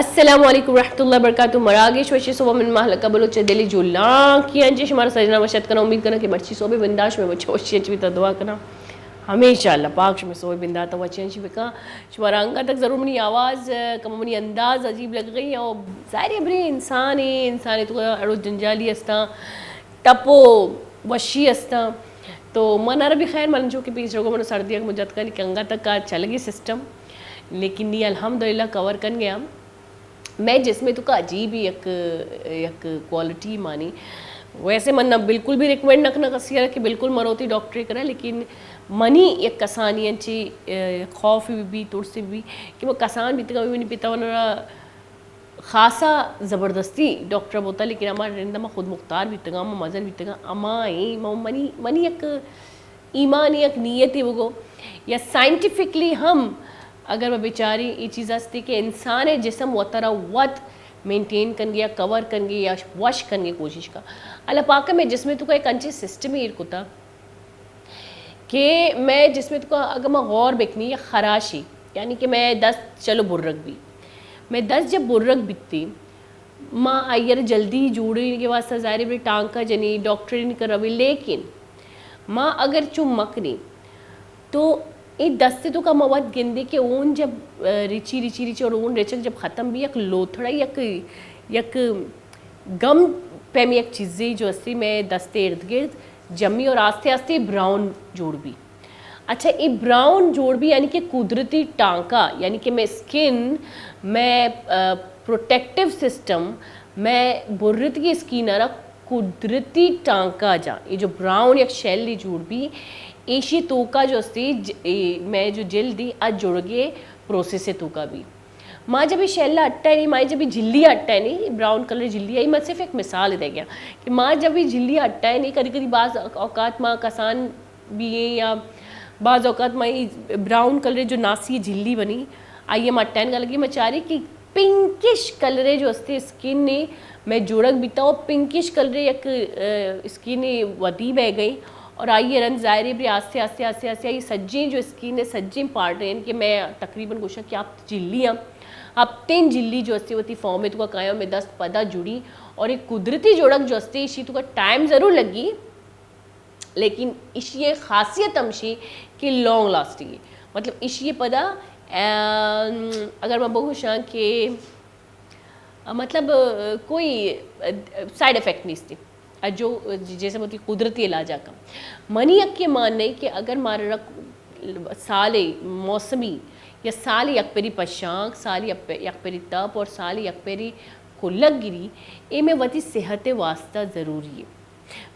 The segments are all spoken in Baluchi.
السلام علیکم ورحمۃ اللہ وبرکاتہ۔ مراگش وشی صبح من مہلکہ بلوچ دلی جولان کیاں جی شمارا سجنا وشت کنا۔ امید کنا کہ مرچی صبح بنداش میں بچہ وشی اچ بیتا، دعا کنا ہمیشہ اللہ پاک شمے صبح بندات وچی انچی بکا۔ شمارا انگا تک ضرور منی آواز، کم منی انداز عجیب لگ گئی۔ اور ظاہر ہے بری انسان ہے، انسان ہے تو اڑو جنجالی استاں، ٹپو وشی استاں۔ تو من ار بھی خیر من جو کہ پیش رگو من سردی اک مجت کنی کہ انگا تک کا چل گئی سسٹم، لیکن نی الحمدللہ کور کن گیا۔ مئے جسم ء توکا عجیب ہی یک، یک کوالٹی مانی۔ ویسے من نہ بالکل بھی ریکمینڈ نہ کناں کسی ء کہ بالکل مروتی ڈاکٹرے کرا، لیکن منی یک کسانی انچی، اه، خوف بھی بی، ترس بھی بی کہ من کسان بیتگاں، منی پتا ونرا خاصا زبردستی ڈاکٹر بوتا، لیکن ہما رند ما خود مختار بیتگاں، ما مزن بیتگاں، ہما ایں، ما منی، منی یک ایمان یک نیتے بگو یا سائنٹیفکلی ہم اگر ما بچاریں اے چیز ہستی کہ انسان ء جسم وترا وت مینٹین کنگے یا کور کنگے یا وش کنگے کوشش کا۔ اللہ پاک ء مئے جسم ء توکا ایک انچیں سسٹم ایر کتا کہ مئے جسم ء توکا اگر ما غور بکنی یا خراشی، یعنی کہ مئے دست چلو برگ بی، مئے دست جب برگ بیتی، ما آئی ء را جلدی جوڑینگ ء واسطہ ظاہر ہے بلے ٹانکہ جنی، ڈاکٹرین کر روی، لیکن ما اگر چو مکنی تو اے دست ء توکا ما وت گندے کہ اون جب، اه، ریچی، ریچی، ریچی اور اون ریچک جب ختم بی، یک لوتھڑا، یک، یک گم پیمی یک چیزے جو استی مئے دست ء ارد گرد جمی اور آستے آستے براؤن جوڑ بی۔ اچھا، اے براؤن جوڑ بی یعنی کہ قدرتی ٹانکہ، یعنی کہ مئے اسکن، مئے، اه، پروٹیکٹیو سسٹم، مئے برتگی اسکن ء را قدرتی ٹانکہ جا، اے جو براؤن یک شیل جوڑ بی، ایشی توکا جو استی ج-، اے مئے جو جلد ای آ جڑگے پروسیس توکا بی۔ ما جب اے شیل اٹینی، ما جب اے جلی اٹینی، براؤن کلر جلی آئی، ما صرف ایک مثال دے گیا کہ ما جب اے جلی اٹینی، کدی کدی بعض اوقات ما کسان بھی ایں یا بعض اوقات ما اے براؤن کلر جو ناسی جلی بنی، آئی ما ٹین کا لگی، ما چاری کہ پنکش کلر جو استے اسکن نے میں جوڑگ بیتا، اور پنکش کلر یک، اه، اسکن ودی بہ گئی، اور آئی رنگ ظاہر ہے بھی آستے آستے آستے آستے آئی سجیں جو اسکن نے سجیں پارٹ ہیں کہ میں تقریباً گوشاں کہ آپ جلی ہاں، آپ تین جلی جو استے وتی فارم توکا کایا میں دست پدا جڑی، اور ایک قدرتی جوڑگ جو استے ایشی توکا ٹائم ضرور لگی، لیکن ایشی ء خاصیت ہمشی کہ لانگ لاسٹنگ ہے۔ مطلب ایشی ء پدا، ام، اگر میں بگوشاں کہ، مطلب، کوئی سائیڈ افیکٹ نیستی۔ جو جیسے وتی قدرتی علاج آکا۔ منی یکے مان نہیں کہ اگر مارا سال موسمی یا سال یک پری پشانک، سال یک پری تپ اور سال یک پری کلگ گری، اے میں وتی صحت واسطہ ضروری ہے۔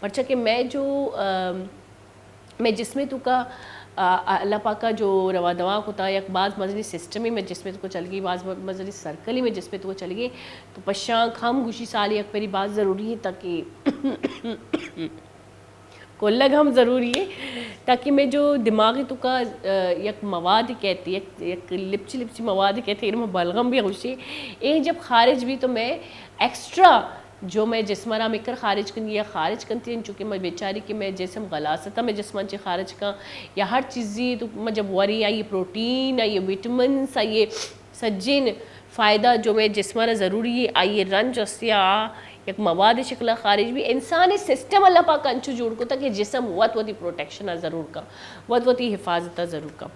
پرچا کہ مئے جو، ام، مئے جسم ء توکا، آ، آ، اللہ پاکا جو روا دوا کتا، یک باز مزنی سسٹمے مئے جسم ء توکا چلگی، باز مزنی سرکلی مئے جسم ء توکا چلگی، تو پشانک ہم گوشی سال یک پری باز ضروری ہے تاکہ کلگ ہم ضروری ہے تاکہ مئے جو دماغ ء توکا، آ، یک مواد کہتے، یک، یک لپچی لپچی مواد کہتے، ایرما بلغم بھی گوشی، اے جب خارج بھی تو مئے ایکسٹرا جو مئے جسم ء را مکر خارج کنی یا خارج کنتی ہیں، چونکہ مئے بیچاری کہ مئے جسم غلاثت ء مئے جسمان چہ خارج کن یا ہر چیزی تو مئے جب وری آئی پروٹین، آئی وٹامنز، آئی سجین فائدہ جو مئے جسم ء را ضروری ہے، آئی رنج استی آ یک مواد شکل ء خارج بھی۔ انسان سسٹم اللہ پاک انچو جوڑ کتا کہ جسم وت وتی پروٹیکشن ء ضرور کن، وت وتی حفاظت ء ضرور کن۔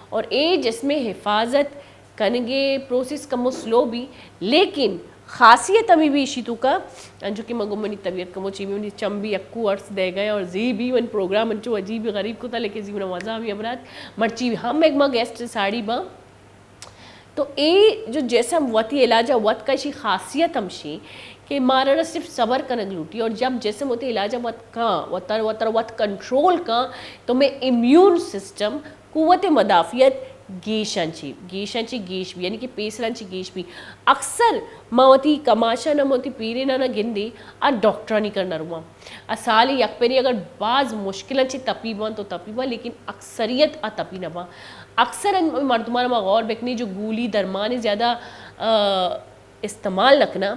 اور اے جسم حفاظت کنگے پروسیس کمو سلو بی، لیکن خاصیت ہمیں بھی ایشی توکا، انچو کہ من گوں منی طبیعت کمو چی بھی منی چم بھی یکو عرض دے گئے اور زی بھی من پروگرام انچو عجیب غریب کتا، لیکن زی منا مزہ بھی ابرات۔ مرچی ہم ایک ما گیسٹ ساڑی باں۔ تو اے جو جسم وتی علاج وت کا ایشی خاصیت ہمشی کہ مارا صرف صبر کنگ لوٹی اور جب جسم وتی علاج وت کا، وتر، وتر وت کنٹرول کا، تو میں امیون سسٹم قوت مدافعت گیشاں چی، گیشاں چی گیش بی، یعنی کہ پیسراں چی گیش بی۔ اکثر ما وتی کماشاں نہ، ما وتی پیریناں نہ گندی، آ ڈاکٹرانی کر نہ رواں۔ آ سال یک پری اگر باز مشکلاں چی تپی باں تو تپی باں، لیکن اکثریت آ تپی نہ باں۔ اکثر ان مردماں ما غور بکنی جو گولی درمان زیادہ، آ، استعمال نہ کناں۔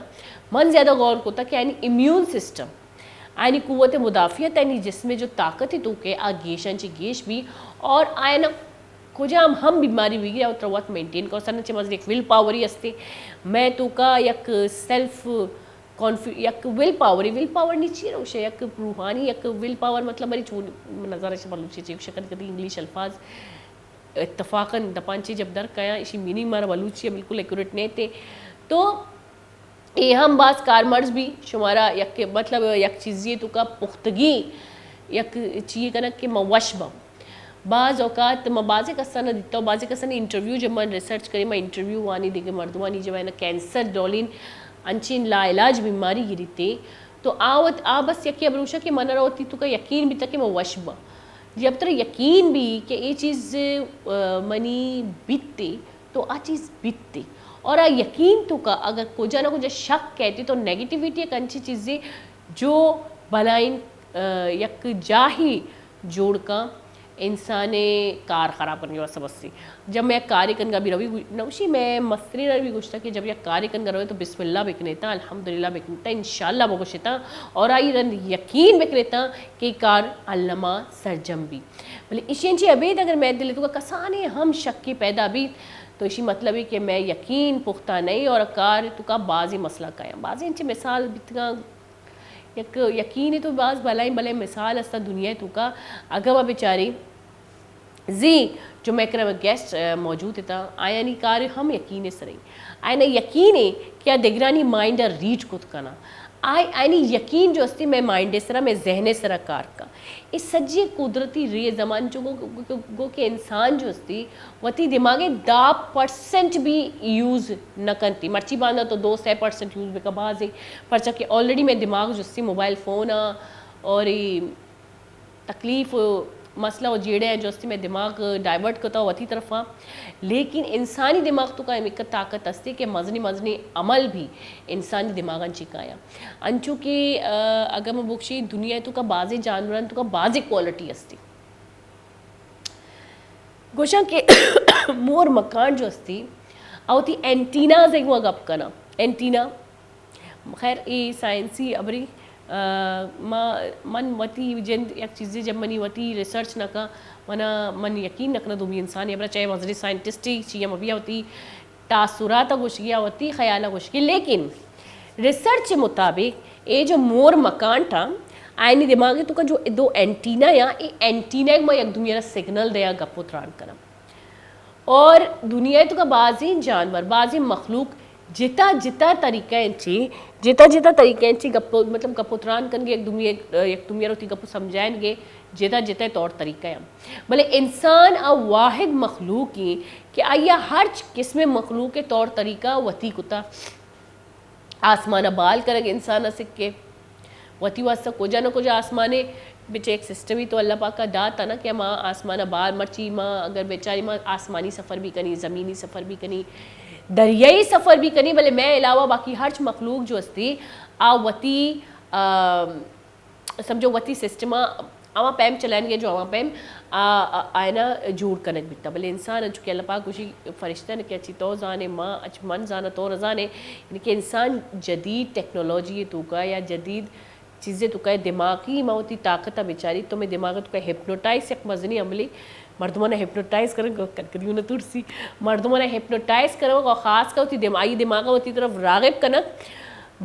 من زیادہ غور کتا کہ یعنی امیون سسٹم، آیانی قوت مدافعت، آیانی جسم جو طاقت ہے تو کہ آ گیشاں چی گیش بی اور آیانا کجام ہم بیماری بگیرے، او ترا وت مینٹین کن۔ سرا چہ مزن یک ول پاورے ہستے، مئے توکا یک سیلف کانفی-، یک ول پاورے، ول پاور نی چی روشے، یک روحانی یک ول پاور، مطلب منی چون نظر اش بلوچی چی شکل کدی انگلش الفاظ اتفاقاً دپان چی جب در کایاں، اشی میننگ مارا بلوچی بالکل ایکوریٹ نیتے۔ تو اے ہم باز کارمرز بی، شمارا یک، مطلب یک چیزی توکا پختگی، یک چیئے کنگ کہ من وش باں۔ باز اوقات من بازیں کسانا دیتا و بازیں کسانی انٹرویو جب من ریسرچ کریں، من انٹرویو وانی دیگہ مردمانی جب اینا کینسر ڈولین انچین لا علاج بیماری گریتے، تو آ وت، آ بس یکے بروشا کہ من را وتی توکا یقین بیتا کہ من وش باں۔ جب ترا یقین بی کہ اے چیز، آ، منی بیتے، تو آ چیز بیتے۔ اور آ یقین توکا اگر کجا نہ کجا شک کئیتے، تو نیگیٹیویٹی یک انچی چیزے جو بلائیں، آ، یک جاہی جوڑ کن انسان ءِ کار خراب کنگی واسطہ بستی۔ جب مئے کارے کنگا بی روی، نوشی مئے مسترین ءَ بی گوشتا کہ جب یک کارے کنگا روے تو بسم اللہ بکنیتا، الحمدللہ بکنیتا، انشاءاللہ بگوشیتا، اور آئی رند یقین بکنیتا کہ کار الما سرجم بی۔ بلے ایشی انچی ابید اگر مئے دل توکا کسانے ہم شکی پیدا بیت، تو ایشی مطلب ہے کہ مئے یقین پختہ نہیں اور کار توکا بازی مسئلہ کایاں۔ بازی انچی مثال بیتگاں، یک یقین تو باز بلائیں بلائیں مثال استا دنیا توکا۔ اگاں ما بچاری زی جو مئے کرا گیسٹ، آ، موجود اتاں، آیانی کار ہم یقین سریں۔ آیانا یقین ہے کہ آ دگرانی مائنڈ ریڈ کت کنا۔ آئی، آیانی یقین جو استی مئے مائنڈ سرا، مئے ذہن سرا کار کا۔ اے سجی قدرتی رے زمان جو گو، گو، گو، گو کہ انسان جو استی وتی دماغ ءِ دہ پرسنٹ بھی یوز نہ کنتی۔ مرچی باندا تو دو سئے پرسنٹ یوز بکا بازیں، پرچا کہ آلریڈی مئے دماغ جو استی موبائل فون آ اور اے تکلیف و مسئلہ و جیڑے ہیں جو استی مئے دماغ ڈائیورٹ کتا وتی طرفا۔ لیکن انسانی دماغ توکا ہمیکہ طاقت استی کہ مزنی مزنی عمل بھی انسانی دماغاں چی کایاں۔ انچو کہ، آ، اگر من بگشی دنیا توکا بازیں جانوراں توکا بازیں کوالٹی استی۔ گوشاں کہ مور مکان جو استی، آ وتی اینٹیناز ءِ گوں گپ کناں۔ اینٹینا، خیر، اے سائنسی ہبرے، آ، ما، من وتی جند یک چیزے جب منی وتی ریسرچ نہ کن، منا، من یقین نہ کناں دومی انسان ہبرا، چاہے مزنی سائنٹسٹ ہی چیا مبی، وتی تاثرات ءَ گوشگی یا وتی خیال ءَ گوشگی، لیکن ریسرچ ءِ مطابق اے جو مور مکانٹاں، آیانی دماغ ءِ توکا جو دو اینٹینا یا، اے اینٹینا ما یک دومی را سگنل دیا گپ و تران کناں۔ اور دنیا ءِ توکا بازیں جانور، بازیں مخلوق جتا جتا طریقہ انچی، جتا جتا طریقہ انچی گپ و، مطلب گپ و تران کنگے، یک دومی، یک دومی را وتی گپ و سمجھائنگے، جتا جتا طور طریقہ ہیں۔ بلے انسان آ واحد مخلوق ہیں کہ آئی ءَ ہرچ قسم مخلوق ءِ طور طریقہ وتی کتا۔ آسمان ءَ بال کنگ انسان ءَ سکے۔ وتی واسطہ کجا نہ کجا آسمان ءَ بچے یک سسٹمی تو اللہ پاک ءَ داتا نا کہ ما آسمان ءَ بال، مرچی ما اگر بیچاری ما آسمانی سفر بھی کنی، زمینی سفر بھی کنی، دریائی سفر بھی کنی، بلے مئے علاوہ باقی ہرچ مخلوق جو استی، آ وتی، آ، سمجھو وتی سسٹم ءَ ہما پیم چلائینگ ءَ جو ہما پیم آ، آ، آئینا جوڑ کنگ بیتا۔ بلے انسان انچو کہ اللہ پاک گوشی فرشتہ نے کہ اچی تو زانے، ما اچ من زانا تو نہ زانے، یعنی کہ انسان جدید ٹیکنالوجی توکا یا جدید چیزے توکا دماغی ما وتی طاقت ءَ بچاری، تو میں دماغ توکا ہپنوٹائز یک مزنی عملی، مردمانا ہپنوٹائز کرن، کدی نہ ترسی، مردمانا ہپنوٹائز کرن اور خاص کر وتی دماغی دماغ وتی طرف راغب کنن۔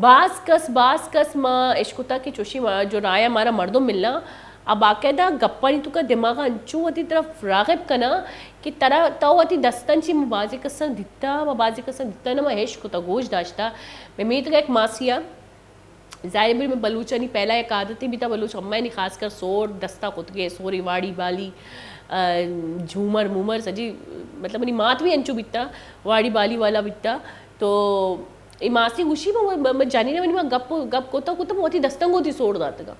باز کس، باز کس ما اشکتا کہ چوشی ما-، جو رایا مارا مردم ملنا، آ باقاعدہ گپانی توکا دماغ انچو وتی طرف راغب کنا کہ ترا، تو وتی دستان چی ما بازی کسان دیتا، ما بازی کسان دیتا نا، ما اشکتا گوش داشتا۔ میں میتگا ایک ماسیا، ظاہر بی میں بلوچانی پہلا ایک عادتی بیتا، بلوچ امانی خاص کر سور دستا کتگے، سوری واڑی بالی، آ، جھومر مومر سجی، مطلب منی مات بھی انچو بیتا، واڑی بالی والا بیتا۔ تو اے ماسی گوشی، ما، ما، ما جانی نہ منی ما گپ، گپ کوتا کوتا ما وتی دستنگ وتی سوڑ داتگا۔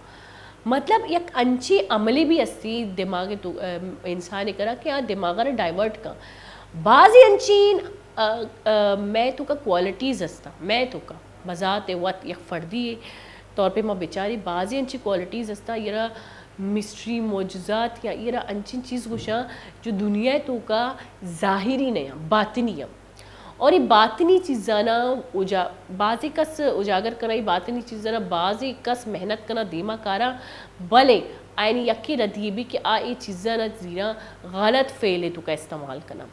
مطلب یک انچی عملی بھی استی دماغ تو، ام، انسان کرا کہ آ دماغ را ڈائیورٹ کن۔ بازی انچین، ا، ا، میں توکا کوالٹیز استا، میں توکا بذات وت یک فردی طور پہ ما بچاری بازی انچی کوالٹیز استا، ایرا مسٹری معجزات یا ایرا انچین چیز گوشاں جو دنیا توکا ظاہری نہیں، باطنی ہیں۔ اور اے باطنی چیزانا اجا-، بازیں کس اجاگر کناں، اے باطنی چیزانا بازیں کس محنت کناں، دیما کاراں، بلے آیانی یکیں ردی بی کہ آ اے چیزانا زیراں غلط فعلے توکا استعمال کناں۔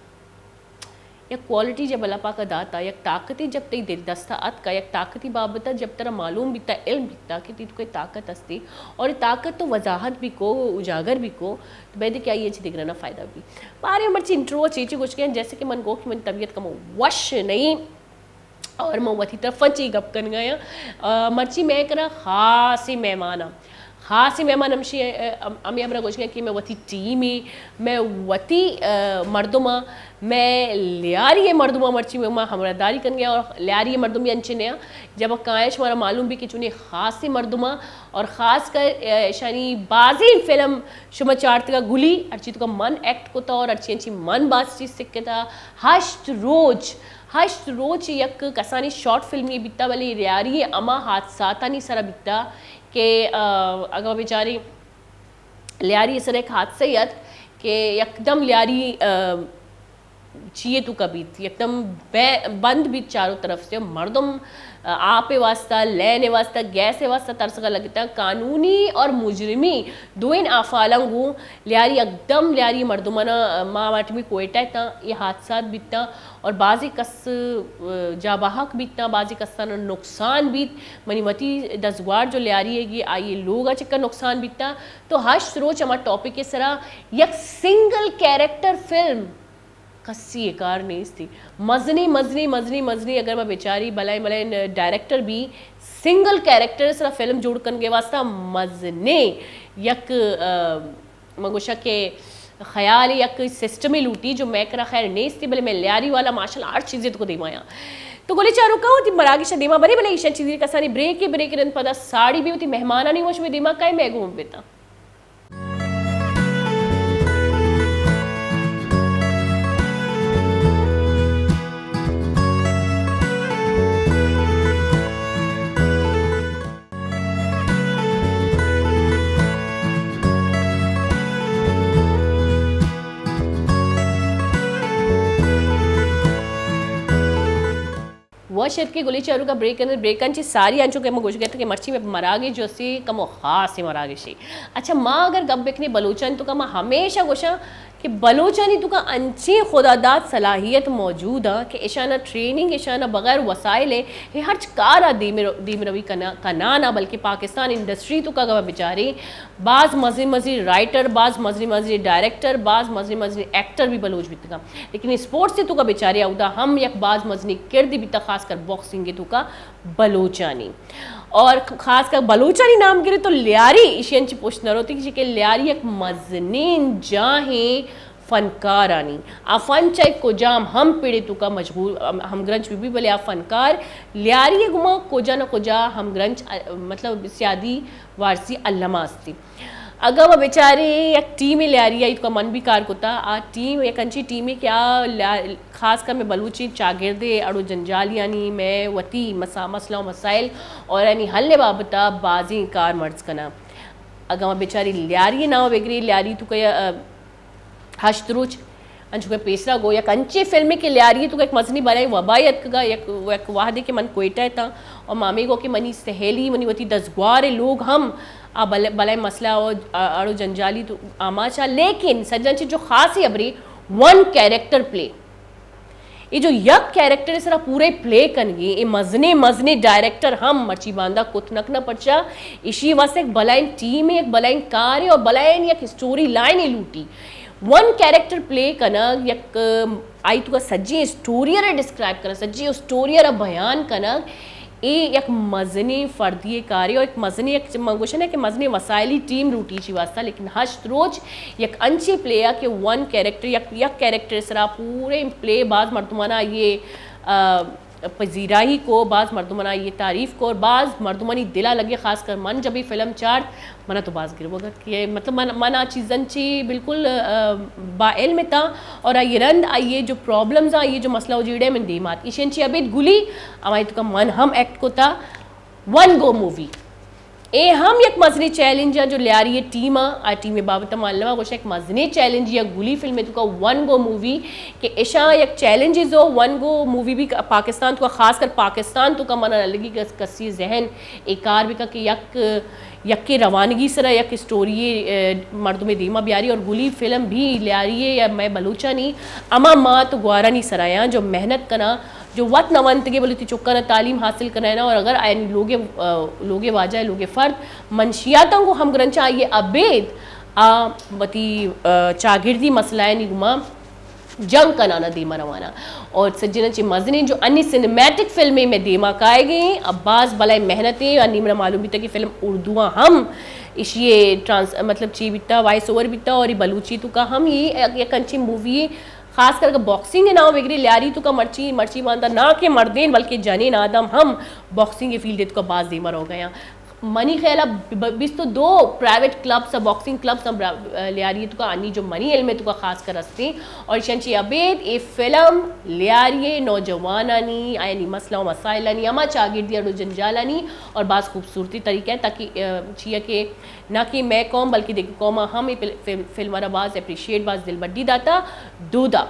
یک کوالٹی جب اللہ پاک ءَ داتا، یک طاقتے جب تئی دل دستا اتکا، یک طاقتی بابتا جب ترا معلوم بیتا، علم بیتا کہ تئی توکا طاقت استی اور اے طاقت تو وضاحت بی کو، اجاگر بی کو، تو بیدے کہ آئی ءَ چہ دگرانا فائدہ بی۔ بارے مرچی انٹرو چی چی گوشگیں، جیسے کہ من گو کہ من طبیعت کمو وش نہیں اور من وتی طرفاں چی گپ کنگا آں۔ آ، مرچی میں کرا خاصیں مہمان آں۔ خاصیں مہمان ہمشی، آ، ہم-، ہمیں ہمرا گوشگیں کہ میں وتی ٹیمے، میں وتی، آ، مردماں، میں لیاری مردماں مرچی میں ما ہمراہ داری کنگے اور لیاری مردم بھی انچنے آں۔ جب کائیں شمارا معلوم بی کہ چونیں خاصیں مردماں اور خاص کر، آ، اشانی بازیں فلم شما چارتگا گلی، ہرچی توکا من ایکٹ کتا اور ہرچی انچی من باز چیز سکتا۔ ہشت روچ، ہشت روچ یک کسانی شارٹ فلمی بیتا، بلے لیاری ہما حادثاتانی سرا بیتا کہ، آ، اگاں بچاریں لیاری سرا یک حادثہ ات کہ یکدم لیاری، آ، چیے توکا بیت، یکدم بے-، بند بیت چاروں طرف سے، مردم، آ، آپ واسطہ، لین واسطہ، گیس واسطہ ترسگا لگتا۔ قانونی اور مجرمی دوئیں افعالاں گوں لیاری یکدم لیاری مردمانا، آ، ما واٹمی کوئٹہ تاں، یہ حادثات بیتا اور بازیں کس، آ، جاں بحق بیتا، بازیں کسانا نقصان بیت۔ منی وتی دزگوار جو لیاری ہے گی آئی لوگا چکا نقصان بیتا۔ تو ہشت روچ ہما ٹاپک سرا یک سنگل کیریکٹر فلم کسی ءِ کار نیستی۔ مزنیں، مزنیں، مزنیں، مزنیں، اگر ما بچاری بلائیں، بلائیں ڈائریکٹر بھی سنگل کیریکٹر سرا فلم جوڑ کنگے واسطہ مزنیں یک، آ، من گوشاں کہ خیال یک سسٹمے لوٹی جو میں کرا خیر نیستی، بلے میں لیاری والا ماشاءاللہ ہر چیزے توکا دیما آں۔ تو گلیں چاروکاں وتی مراگش دیما برے، بلے ایشاں چیزے کسانی بریکے، بریک رند پدا ساڑی بھی وتی مہمانانی وش میں دیما کائے میں گون بیتا۔ وش ات کہ گلیں چاروکاں بریک اندر، بریکاں چی ساری انچو کہ ما گوش گئے کہ مرچی میں مراگش جو سی کمو خاصیں مراگشے۔ اچھا، ما اگر گپ بکنیں بلوچانی توکا، ما ہمیشہ گوشاں کہ بلوچانی توکا انچیں خدا داد صلاحیت موجود آں کہ اشانا ٹریننگ، اشانا بغیر وسائل ہے، یہ ہرچ کارا دیم رو-، دیم روی کنا-، کنانا، بلکہ پاکستان انڈسٹری توکا اگر بچاریں باز مزنیں مزنیں رائٹر، باز مزنیں مزنیں ڈائریکٹر، باز مزنیں مزنیں ایکٹر بھی بلوچ بیتگاں۔ لیکن اسپورٹس ءِ توکا بچارے اودا ہم یک باز مزنیں کردے بیتا، خاص کر باکسنگ ءِ توکا بلوچانی۔ اور خاص کر بلوچانی نام گرے تو لیاری ایشی انچی پشت نہ روتی کہ لیاری یک مزنیں جاہیں فنکارانی۔ آ فن چاہے کجام ہم پڑے توکا مشغول، ہم-، ہمگرنچ بھی، بھی بلے آ فنکار لیاری گما کجا نہ کجا ہمگرنچ، مطلب سیادی وارسی الما استی۔ اگاں ما بچاریں یک ٹیمے لیاری ءَ، آئی توکا من بھی کار کتا، آ ٹیم یک انچیں ٹیمے کہ آ لا-، خاص کر میں بلوچیں چاگردے اڑو جنجالیانی میں وتی مسا-، مسئلہ و مسائل اور یعنی حل بابتا بازیں کار مرز کناں۔ اگاں ما بچاریں لیاری نام بگریں، لیاری توکا، آ، ہشت روچ، انچو کہ پیسرا گو یک انچیں فلمے کہ لیاری توکا یک مزنیں بلائیں وبائے اتکگا، یک، یک وہدے کہ من کوئٹہ اتاں اور مامی گو کہ منی سہیلی، منی وتی دزگوار لوگ ہم آ بل-، بلائیں مسئلہ و، آ، اڑو جنجالی تو آماچا، لیکن سجان چی جو خاصی ہبرے ون کیریکٹر پلے۔ اے جو یک کیریکٹر سرا پورے پلے کنگی، اے مزنیں مزنیں ڈائریکٹر ہم مرچی باندا کت نہ کناں، پرچا ایشی واسطے یک بلائیں ٹیمے، یک بلائیں کارے اور بلائیں یک اسٹوری لائنے لوٹی۔ ون کیریکٹر پلے کنگ، یک، آئی توکا سجیں اسٹوری ءَ ڈسکرائب کنگ، سجیں اسٹوری ءَ بیان کنگ، اے یک مزنیں فردی کارے اور یک مزنیں، یک من گوشاں کہ مزنیں وسائلی ٹیم لوٹی ایشی واسطہ، لیکن ہشت روچ یک انچیں پلے ءَ کہ ون کیریکٹر، یک، یک کیریکٹر سرا پورے پلے، باز مردمانا یہ، آ، پذیرائی کو، باز مردمانا یہ تعریف کو اور باز مردمانی دلا لگے، خاص کر من جب یہ فلم چارت، منا تو باز گروگا کہ مطلب من، من آ چیزاں چی بالکل، آ، با علم اتاں اور آئی رند آئی جو پرابلمز آں، آئی جو مسئلہ و جیڑے من دیمات۔ ایشن چی ابید گلی، ہمائی توکا من ہم ایکٹ کتا، ون گو مووی۔ اے ہم یک مزنیں چیلنج ء جو لیاری ء ٹیم ء، آ ٹیم ء بابت ء ما الما گوشاں، یک مزنیں چیلنج یا گلی فلم ء توکا ون گو مووی کہ اشاں یک چیلنج ء ون گو مووی بھی پاکستان توکا، خاص کر پاکستان توکا منا نہ لگی کس، کسی ذہن اے کار بکا کہ یک، یکے روانگی سرا یک اسٹوری ء مردم ء دیما بیاری اور گلی فلم بھی لیاری ء یا مئے بلوچانی ہما مات گوارانی سرا یاں جو محنت کنا، جو وت نہ ونتگے بلے وتی چکانا تعلیم حاصل کنائینا اور اگر آیانی لوگے، آ، لوگے واجہ لوگے فرد منشیاتاں گوں ہمگرنچ آئیے ابید آ وتی، آ، چاگردی مسئلہ آنی گما جنگ کنانا دیما روانا۔ اور سجنا چہ مزنیں جو انی سینیمیٹک فلمیں میں دیما کائے گئے ہیں، اب باز بلائے محنتیں، انی منا معلوم بیتا کہ فلم اردو ہم اشی ٹرانس، مطلب چی بیتا، وائس اوور بیتا اور بلوچی توکا ہم یہ یک، یک انچیں مووی خاص کر کہ باکسنگ ء نام بگری لیاری توکا مرچی، مرچی باندا نہ کہ مردین بلکہ جنین آدم ہم باکسنگ ء فیلڈ ء توکا باز دیما روگ ء آں۔ منی خیال ء ب-، بیست و دو پرائیویٹ کلبز ء باکسنگ کلبز ہم برا-، لیاری ء توکا انی جو منی علم ء توکا خاص کر ہستیں اور ایشان چی ابید اے فلم لیاری ء نوجوانانی آیانی مسئلہ و مسائلانی ہما چاگردی اڑ و جنجالانی اور باز خوبصورتی طریقہ ء تاکہ، آ، چیا کہ نہ کہ مئے قوم بلکہ دگہ قوماں ہم اے فل-، فلم، فلم ء را باز اپریشیٹ، باز دلبڈی داتا۔ دودا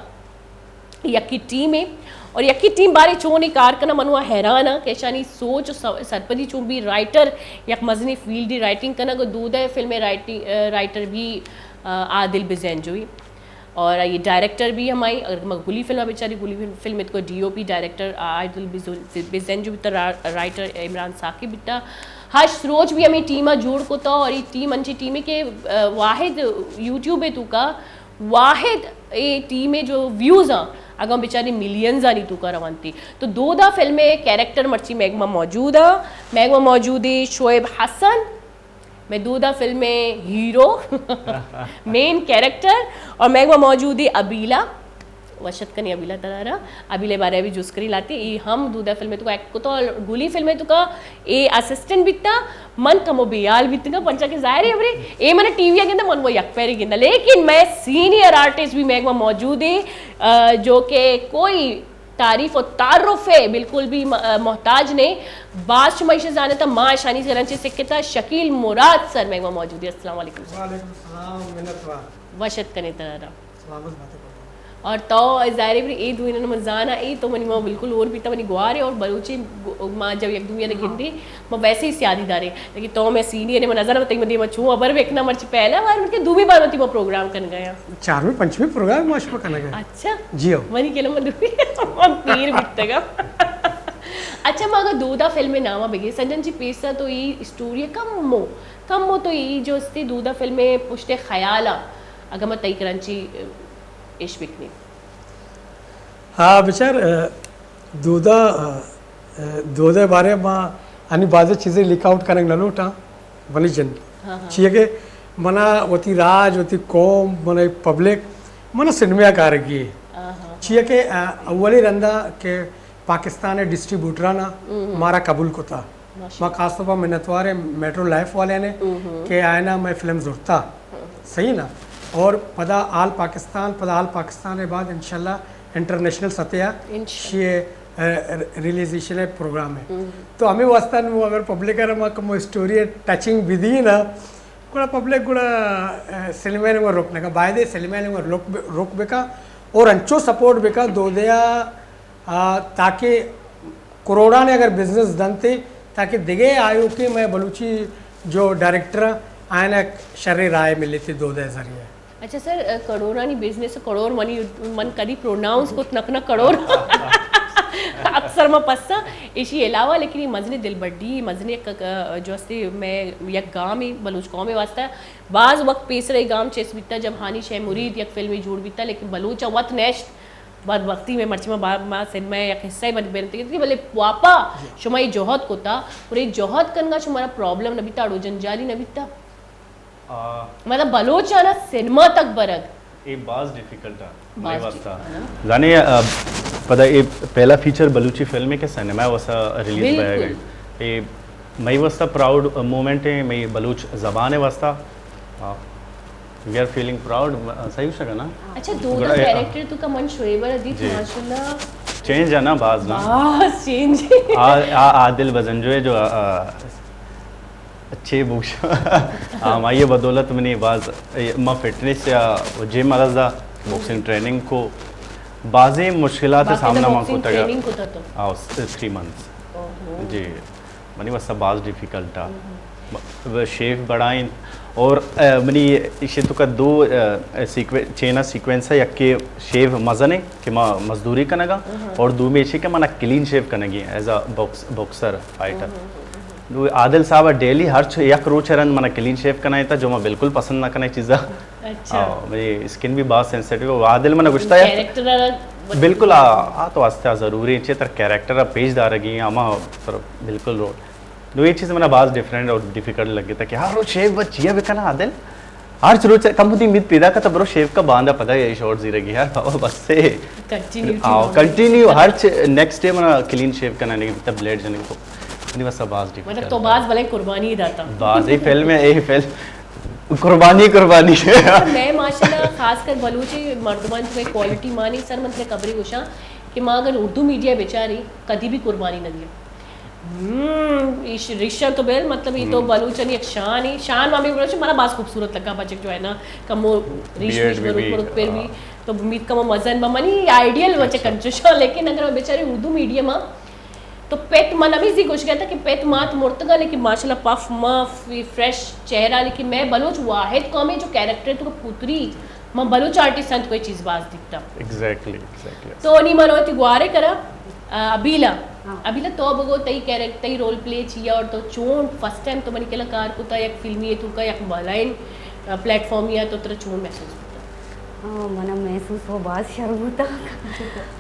یکی ٹیم اے اور یکی ٹیم بارے چون اے کار کنا، من وا حیران آں کہ اشانی سوچ و س-، سرپدی چون بی۔ رائٹر یک مزنی فیلڈی رائٹنگ کنگ و دودا فلم رائٹنگ، آ، رائٹر بھی، آ، عادل بزینجوی۔ اور یہ ڈائریکٹر بھی ہمائی، اگر ما گلی فلم بچاری، گلی فلم کو ڈی او پی ڈائریکٹر عادل بزو-، بزنجو بیتا، را-، رائٹر عمران ثاقب بیتا۔ ہشت روچ بھی ہمیں ٹیم جوڑ کتا اور یہ ٹیم انچی ٹیم ہے کہ، آ، واحد یوٹیوب ہے تو کا واحد اے ٹیم جو ویوز آں، اگاں بچاری ملینز آنی تو کا روانتی۔ تو دودا فلم کیریکٹر مرچی میگما موجود آں، میگما موجود ہے شعیب حسن، میں دودا فلم ء ہیرو، مین کیریکٹر، اور میگما موجود ہے ابیلا۔ وشت کنی ابیلا ترارا، ابیلے بارے بھی جوس کری لاتی۔ ای ہم دودا فلم تو کا ایک تو گلی فلم تو کا اے اسسٹنٹ بیتا، من کمو بیال بیتگا، پرچا کہ ظاہر ہے ابرے اے من ٹی وی گندا، من وہ یک پیری گندا، لیکن میں سینئر آرٹسٹ بھی میگما موجود ہے، آ، جو کہ کوئی تعریف و تعارف ہے بالکل بھی م-، آ، محتاج نہیں۔ باز شما ایشی زانتا، ما اشانی گرنچے سکتا۔ شکیل مراد سر میگما موجود ہے۔ السلام علیکم سر۔ وعلیکم السلام، منت وار۔ وشت کنے ترارا۔ سلامت باتے۔ اور تو ظاہر ہے اے دوئیناں من زانا، اے تو منی ما بالکل اور بیتا منی گوارے اور بلوچی گو-، ما جب یک دوئیناں گندی، ما ویسے ہی سیادی دارے۔ لیکن تو میں سینئر ہے، من نظر بتائی من دیما چوں ابر بکنا مرچی پہلا بار من کے دومی بار وتی ما پروگرام کن گیا۔ چارمی پنچمی پروگرام ما شما کنگا۔ اچھا۔ جی ہو۔ منی کلمہ دومی، من پیر بیتگا۔ اچھا، ما اگر دودا فلم نامہ بگے، سجن جی پیسا تو ای اسٹوری کم مو، کم مو تو ای جو استی دودا فلم پشت خیالا، اگر ما تئی کرنچی اش بکنیں۔ ہاں، بچار، آ، دودا، آ، آ، دودا بارے ما انی بازیں چیزیں لیک آؤٹ کنگ نہ لوٹاں، بلے جن۔ ہاں، ہاں۔ چیئے کہ منا وتی راج، وتی قوم، منا پبلک، منا سینما کارگی ہے۔ ہاں، ہاں۔ چیئے کہ، آ، اولی رندا کہ پاکستان ڈسٹریبیوٹرانا ہم۔ مارا قبول کتا۔ ماشاءاللہ۔ ما خاص طور پر منتوار ہیں میٹرو لائف والے نے ہم۔ کہ آئینا میں فلم زرتا۔ صحیح نا؟ اور پدا آل پاکستان، پدا آل پاکستان کے بعد انشاءاللہ انٹرنیشنل سطح آ انشاءاللہ۔ شی، آ، ریلیزیشن پروگرام ہے۔ ہم۔ تو ہمیں واسطہ نو اگر پبلک ہے ما کم اسٹوری ٹچنگ بھی دی نا، گڑا پبلک گڑا، آ، سینما نے وہ روک نہ کا، باید سینما نے وہ روک، روک بکا اور انچو سپورٹ بکا دودیا، آ، تاکہ کروڑاں اگر بزنس دنتے، تاکہ دگہ آیوکیں مئے بلوچی جو ڈائریکٹر آئین شر رائے ملیتے دودے ذریعے۔ اچھا سر، کروڑانی بزنس، کروڑ منی من کدی پروناؤنس کت نہ کنا، کروڑ اکثر ما پسا ایشی علاوہ، لیکن یہ مزن دلبڈی، مزن یک، جو استے میں یک گام بلوچ قوم واسطہ باز وقت پیسر اے گام چست بیتا، جب ہانی شے مرید یک فلمی جوڑ بیتا، لیکن بلوچ وت نیشت۔ بدبختی میں مرچی ما با-، ما سینما یک حصہ بن بنتی، بلے واپا شما یہ جہد کتا، اور یہ جہد کنگا شمارا پرابلم نہ بیتا، اڑو جنجالی نہ بیتا؟ آ، مطلب بلوچانا سینما تک برگ۔ اے باز ڈیفیکلٹ آ، باز مئی واسطہ۔ ڈیفیکلٹ آ۔ زانے، آ، پدا اے پہلا فیچر بلوچی فلم ہے کہ سینما واسطہ ریلیز بالکل۔ بیا گئی۔ اے مئی واسطہ پراؤڈ مومنٹ ہے، مئی بلوچ زبان ہے واسطہ۔ آ، We are feeling proud، صحیح ہو سکا نا؟ اچھا، دو دا گڑا، کیریکٹر تو کا من شعیب ادیب، جی۔ ماشاءاللہ۔ چینج ہے نا، باز نا؟ باز چینج ہے۔ آ، آ، عادل بزنجو ہے جو، آ، آ، اچھے بوش۔ ہاں، ہمائی بدولت منی باز، ما فٹنس یا جم ارزا، باکسنگ ٹریننگ کو، بازیں مشکلات سامنا ما کوتا۔ ٹریننگ کوتا تو؟ ہاں، تھری منتھس۔ جی، منی واسطہ باز ڈیفیکلٹ آ۔ شیف بڑائیں اور منی ایشی تو کا دو چینا سیکوینس ہے، یک کہ شیف مزن ہے کہ ما مزدوری کنگا، اور دومی ایشی کہ منا کلین شیف کنگی ایز اے باکسر، فائٹر۔ نو عادل صاحب ڈیلی ہر چ-، یک روچ رند منا کلین شیف کنائیں تا، جو ما بالکل پسند نہ کنائیں چیزا۔ اچھا۔ ہاں، میری اسکن بھی بہت سینسیٹیو ہے۔ عادل منا گشتا ہے۔ کیریکٹر بالکل، آ، آ تو واسطہ ضروری ہے، چہ تر کیریکٹر پیش دارگی، اما تر بالکل رول۔ نو یہ چیز منا باز ڈیفرنٹ اور ڈیفیکلٹ لگے تا کہ ہر روچ شیف بس چیا بکنا عادل۔ ہر روچ کم ہوتی امید پیدا کا تو برو شیف کا باندا پدا یہ شارٹ زیرگی یار، بابا بس سے۔ کنٹینیو ہاں، کنٹینیو ہر چ-، نیکسٹ ڈے منا کلین شیو کنانے کی، تب بلیڈ جنے کو۔ منی واسطہ باز ڈیفیکلٹ مطلب تو باز بلے قربانی داتا۔ باز، اے فلم ہے، اے فلم۔ قربانی، قربانی۔ میں ماشاءاللہ خاص کر بلوچی مردمان تو کوالٹی مانی سر مطلب خبری گوشاں کہ ما اگر اردو میڈیا بیچاری کدی بھی قربانی نہ دیا۔ ہم، ایش ریشاں تو بل، مطلب، یہ تو بلوچانی ایک شان ہے۔ شان مامی بلوچ منا باز خوبصورت لگا، بچک جو ہے نا، کمو ریش بیئرڈ ویش بھی، برو، برو، پھر بھی۔ تو امید کمو مزن با منی آئیڈیل بچک انچوشا، لیکن اگر میں بیچاری اردو میڈیم ہاں، تو پت من ہمیں زی گوش گیا تھا کہ پت مات مرتگا، لیکن ماشاءاللہ پف مف، فریش چہرہ، لیکن میں بلوچ واحد قوم ہے جو کیریکٹر تو پوتری من بلوچ آرٹسٹ انت کوئی چیز باز دیتا۔ Exactly, exactly. تو نی من وتی گوارے کرا، آ، ابیلا۔ ہاں۔ ابیلا تو بگو تئی کیریکٹر، تئی رول پلے چیا اور تو چون فرسٹ ٹائم تو منی کلا کار کتا یک فلمی ہے تو کا یک بلائن، آ، پلیٹ فارمی ہے تو ترا چون محسوس کتا؟ آ، منا محسوس ہو باز شر بوتا۔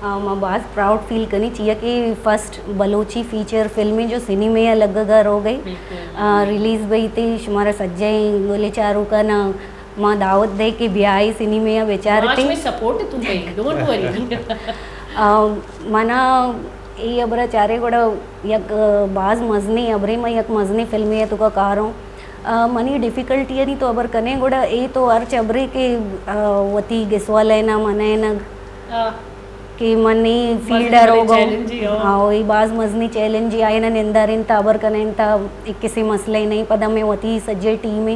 آ، ما باز پراؤڈ فیل کنی چیا کہ فرسٹ بلوچی فیچر فلمی جو سینما لگگا رو گئی۔ بالکل۔ آ، ریلیز بئی تی شمارا سجے گولے چارو کا نا ما دعوت دے کہ بیائی سینما ء بچارتی۔ ماش میں سپورٹ تم پہ، ڈونٹ وری۔ آ، منا اے ابرا چارے گڑا یک، آ، باز مزنی ابرے ما یک مزنی فلمے ء توکا کاروں۔ آ، منی ڈیفیکلٹی انی تو ابر کنے گڑا اے تو ہر چبرے کہ، آ، وتی گسوا لینا منینگ۔ آ۔ کہ من اے فیلڈ ء روگ ء۔ ہاں، اے باز مزنی چیلنج ء، آئین ء نندارین تا ابر کنین تا، ایک کسی مسئلہ نہیں، پدا میں وتی سجے ٹیم ء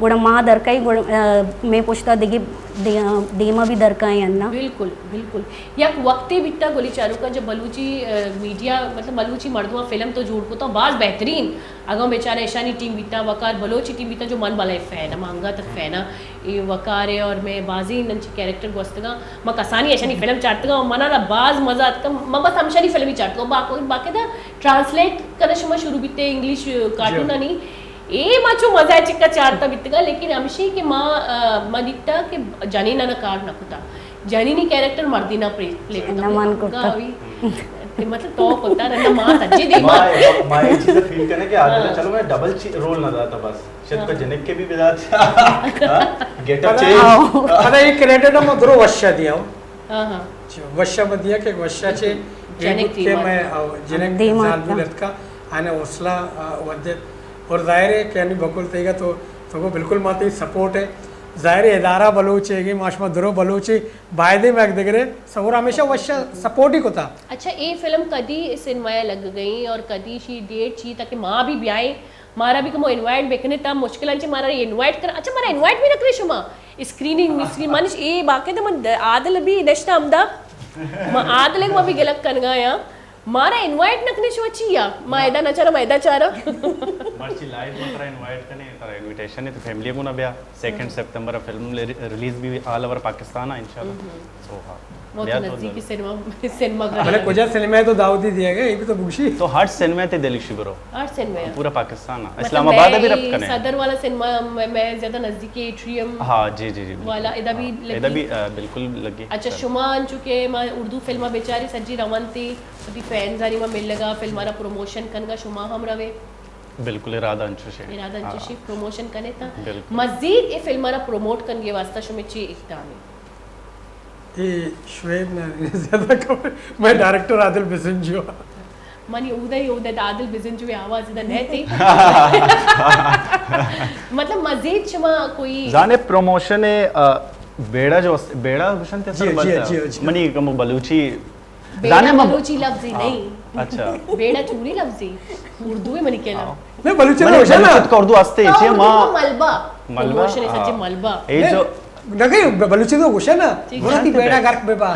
گڑا ما درکائی، گڑا، آ، میں پشتا دگہ دے-، دیما بھی درکائیں انا۔ بالکل، بالکل۔ یک وقتے بیتا گلی چاروکا جب بلوچی، آ، میڈیا، مطلب بلوچی مردماں فلم تو جوڑ کتا، باز بہترین۔ اگاں بیچارہ ایشانی ٹیم بیتا، وقار بلوچی ٹیم بیتا، جو من بلائے فین ء، ما انگا تک فین ء۔ اے وقار ء اور میں بازیں انچیں کیریکٹر گوستگاں، ما کسانی ایشانی فلم چارتگاں، منا نا باز مزہ آتکا، ما بس ہمشانی فلم ہی چارتگاں، باقی، باقاعدہ ٹرانسلیٹ کنا شما شروع بیتے انگلش کارٹون آنی، اے ما چو مزہ چکا چارتا بیتگا، لیکن ہمشی کہ ما، آ، ما دیتا کہ جنین نا کار نہ کتا۔ جنینی کیریکٹر مردینا پلے، پلے کرتا۔ نہ من کرتا۔ گاوی۔ کہ مطلب تو کرتا رہنا، ما سچی دیما۔ ما، ما یہ چیز فیل کرنا کہ آج ہاں۔ چلو میں ڈبل چی-، رول نہ داتا بس۔ شاید ہاں۔ تو جنک کے بھی بدات۔ ہاں؟ گیٹ اپ پتہ چینج۔ پتہ یہ کریڈٹ ہم درو وشا دیا ہوں۔ ہاں، ہاں۔ چ-، وشا بدیا کہ وشا چے جنک یہ کہ دیما۔ میں، آ، جنک دیما زال بھی لتکا، آنے حوصلہ، آ، ودت۔ اور ظاہر ہے کہ انی بکل تیگا تو، تو کو بالکل ماتے سپورٹ ہے۔ ظاہر ہے ادارہ بلوچ ہے، کہ ماشما درو بلوچ ہے، بایدے مئے یک دگرے سور ہمیشہ وش سپورٹ ہی کتا۔ اچھا، اے فلم کدی سینما ء لگ گئی اور کدی شی ڈیٹ چی تاکہ ما بھی بیائیں، مارا بھی کمو انوائٹ بکنے تا، مشکل انچے مارا انوائٹ کر، اچھا مارا انوائٹ بھی نہ کرے شما اسکریننگ مسکرین منش اے باقی تو من عادل بھی نشتا ہمدا، ما عادل ما بھی گلک کنگا یا مارا انوائٹ نہ کنے شما چیا؟ ما ادا نہ چارا، ما ادا چارا۔ مرچی لائیو ما ترا انوائٹ کنے، ترا انویٹیشن ہے تو فیملی کو نہ بیا۔ سیکنڈ سپتمبر فلم ریلیز بھی آل اوور پاکستان ہے انشاءاللہ۔ سو ہاں۔ بہت بیا تو نزدیکی سینما، سینما گھر بلے ہے۔ کجا سینما ہے تو دعوت ہی دیا گیا، یہ بھی تو بگشی۔ تو ہر سینما تے دلشی برو۔ ہر سینما ہے۔ پورا پاکستان ہے۔ مطلب اسلام آباد میں بھی رب کنے۔ صدر والا سینما میں، میں زیادہ نزدیکی ایٹریم ہاں، جی، جی، جی، بالکل۔ والا ادا بھی ہاں، لگی۔ ادا بھی، آ، بالکل لگی۔ اچھا، شما انچو کہ ما اردو فلم بیچاری سجی روان تی، وتی فینز آنی ما ملگا، فلم آنا پروموشن کنگا شما ہم روے؟ بالکل، ارادہ انچوش ہے۔ ارادہ انچوش ہے، ہاں۔ پروموشن کنے تا؟ بالکل۔ مزید اے فلم آنا پروموٹ کنگے واسطہ شمے چی اقدام ہے؟ اے شعیب نہ زیادہ کم، میں ڈائریکٹر عادل بزنجو۔ منی اودے، اودے عادل بزنجو آواز ادا نہ تھی۔ مطلب مزید شما کوئی زانے پروموشن ہے، آ، بیڑا جو است-، بیڑا گوشن تے جی، سر جی، بلتا۔ جی، جی۔ منی کمو بلوچی بیڑا زانے ما بلوچی لفظی ہاں، نہیں۔ اچھا۔ بیڑا چونی لفظی، اردو ہے منی کہنا۔ ہاں۔ نہیں، بلوچی تو بلے ہوشے نا۔ بلوچی تو اردو ہستے، ہاں، چے اردو ماں۔ کو ملبہ۔ ملبہ، بلوچی ہاں۔ ملبہ۔ اے نہیں، جو ب-، بلوچی تو ہوشے نا۔ ٹھیک ہے۔ بڑا تی بیڑا غرق بے با۔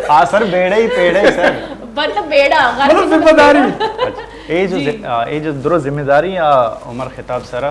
آ سر، بیڑے ہی پیڑے سر۔ مطلب بیڑا، غرق مطلب ذمہ داری۔ اچھا، اے جو جی۔ ذ-، آ، اے جو درو ذمہ داری آ عمر خطاب سر آ،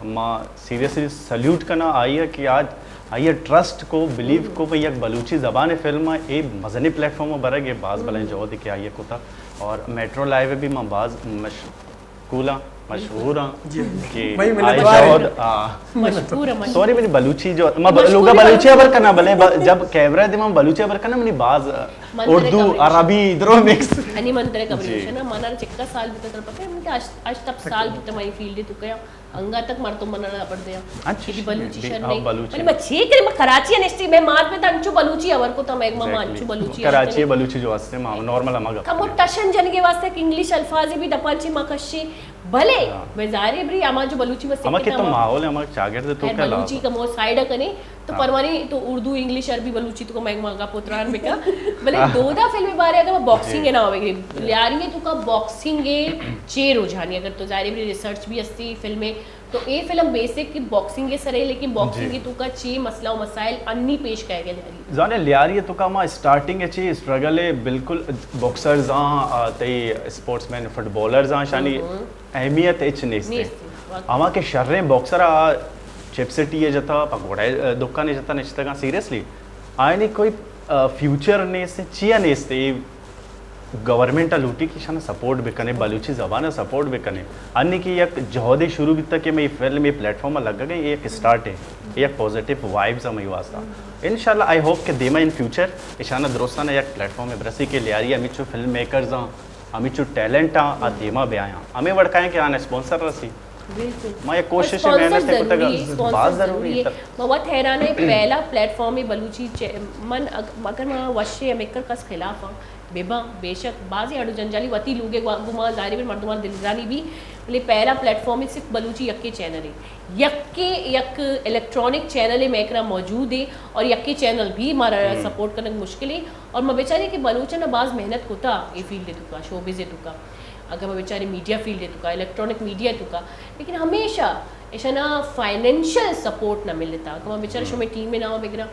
ما سیریسلی سلیوٹ کناں آئی ءَ کہ آج آئی ءَ ٹرسٹ کو، بلیو کو کہ یک بلوچی زبان ءِ فلم ءَ اے مزنیں پلیٹ فارم ءَ برگ ءَ باز بلائیں جہدے کہ آئی ءَ کتا، اور میٹرو لائیو ءَ بھی ما باز مشغول آں، مشہور آں جی۔ کہ بھائی، آئی منتوار جہد، آ، مشہور آں، مشہور۔ سوری، منی بلوچی جو، ما ب-، مشہور لوگا بلوچی بلوچی۔ خبر کناں، بلے ب-، جب کیمرہ دے ما بلوچی خبر کناں، منی باز، آ، من ترے اردو، کمیش۔ عربی، درو مکس۔ انی من ترے کمیش جی۔ نا، مانا چکا سال بیتا تر پتہ ہے، من کہ اش-، اشتپ سال بیتا مائی فیلڈ تو کیا۔ انگا تک مردم من ءَ ہبر دیاں۔ اچھا، کہ بلوچی بی-، شر ہاں، نہیں۔ بلوچی۔ بلے ما چے کریں، ما کراچی ءَ نشتی، مئے مات پت انچو بلوچی ہبر کتا، مئے ما، ما انچو بلوچی کراچی ءَ بلوچی جو ہستے، ما نارمل ہما گپ کمو ٹشن جنگے واسطہ کہ انگلش الفاظ بھی دپان چی ما کشی، بلے ہاں۔ مئے ظاہر ہے بری ہما جو بلوچی بس ہما کہ تو ماحول ہے، ہما چاگرد تو خیر، کا بلوچی علاوہ۔ کمو سائیڈ ءَ کنے، تو ہاں۔ پرمانی تو اردو، انگلش، عربی، بلوچی تو مئے ما گپ و تران بکا۔ بلے ہاں۔ دودا فلم بارے اگر ما باکسنگ جی۔ ءَ نہ ہوئے، لیاری ہے تو کا باکسنگ ہے چے رجحانی، اگر تو ظاہر ہے بری ریسرچ بھی ہستی فلم میں، تو اے فلم بیسک کہ باکسنگ ءِ سر ءَ، لیکن باکسنگ جی۔ ءِ توکا چی مسئلہ و مسائل انی پیش کئے گئے داری؟ زانے لیاری ءِ توکا ما اسٹارٹنگ ءَ چی اسٹرگل ءَ بالکل باکسرز آں، آ، تئی اسپورٹس مین، فٹ بالرز آں، شانی ہم۔ اہمیت ہچ نیست۔ نیست، واقعی۔ ہما کہ شریں باکسر آ چپ سٹی ءَ جتا، پگوڑا ءِ دکان ءَ جتا نشتگاں، سیریسلی۔ آئینی کوئی، آ، فیوچر نیست، چیا نیست؟ اے گورنمنٹ ءَ لوٹی کہ ایشاناں سپورٹ بکنے، بلوچی زبان ءَ سپورٹ بکنے۔ انی کہ یک جہدے شروع بیتا کہ مئے فلم اے پلیٹ فارم ءَ لگگ ءَ، اے یک اسٹارٹ ہے، اے یک پازیٹیو وائبز ہے مئے واسطہ۔ انشاءاللہ، آئی ہوپ کہ دیما ان فیوچر ایشاناں درستاں یک پلیٹ فارم ءَ برسی کہ لیاری ہمیچو فلم میکرز آں، ہمیچو ٹیلنٹ آں، آ دیما بیایاں۔ ہمے وڑ کائیں کہ آن اسپانسر رسی۔ بالکل۔ ما یک کوشش اور محنت اسپانسر کتگ ضروری ہے، اسپانسر باز ضروری ضروری ہے۔ ہے۔ ما وت حیران ہے، پہلا پلیٹ فارم ہے بلوچی چے-، من اگ-، اگر ما وشے ہمیکر کس خلاف ہاں، بباں، بے شک، بازیں اڑ و جنجالی وتی لوگے گوا-، گما ظاہر ہے مردمان دلگرانی بھی، بلے پہلا پلیٹ فارم ہے صرف بلوچی یکے چینل ہے۔ یکے یک الیکٹرانک چینل ہے میکرا موجود ہے اور یکے چینل بھی مارا ہم۔ سپورٹ کرنگ مشکل ہے اور ما بیچارے کہ بلوچاں باز محنت کتا اے فیلڈ توکا، شوبز توکا۔ اگاں ما بچاریں میڈیا فیلڈ ءِ توکا، الیکٹرانک میڈیا ءِ توکا، لیکن ہمیشہ ایشانا فائنینشل سپورٹ نہ ملتا۔ اگاں ما بچاریں ہم۔ شمئے ٹیم ءِ نام ءَ بگراں،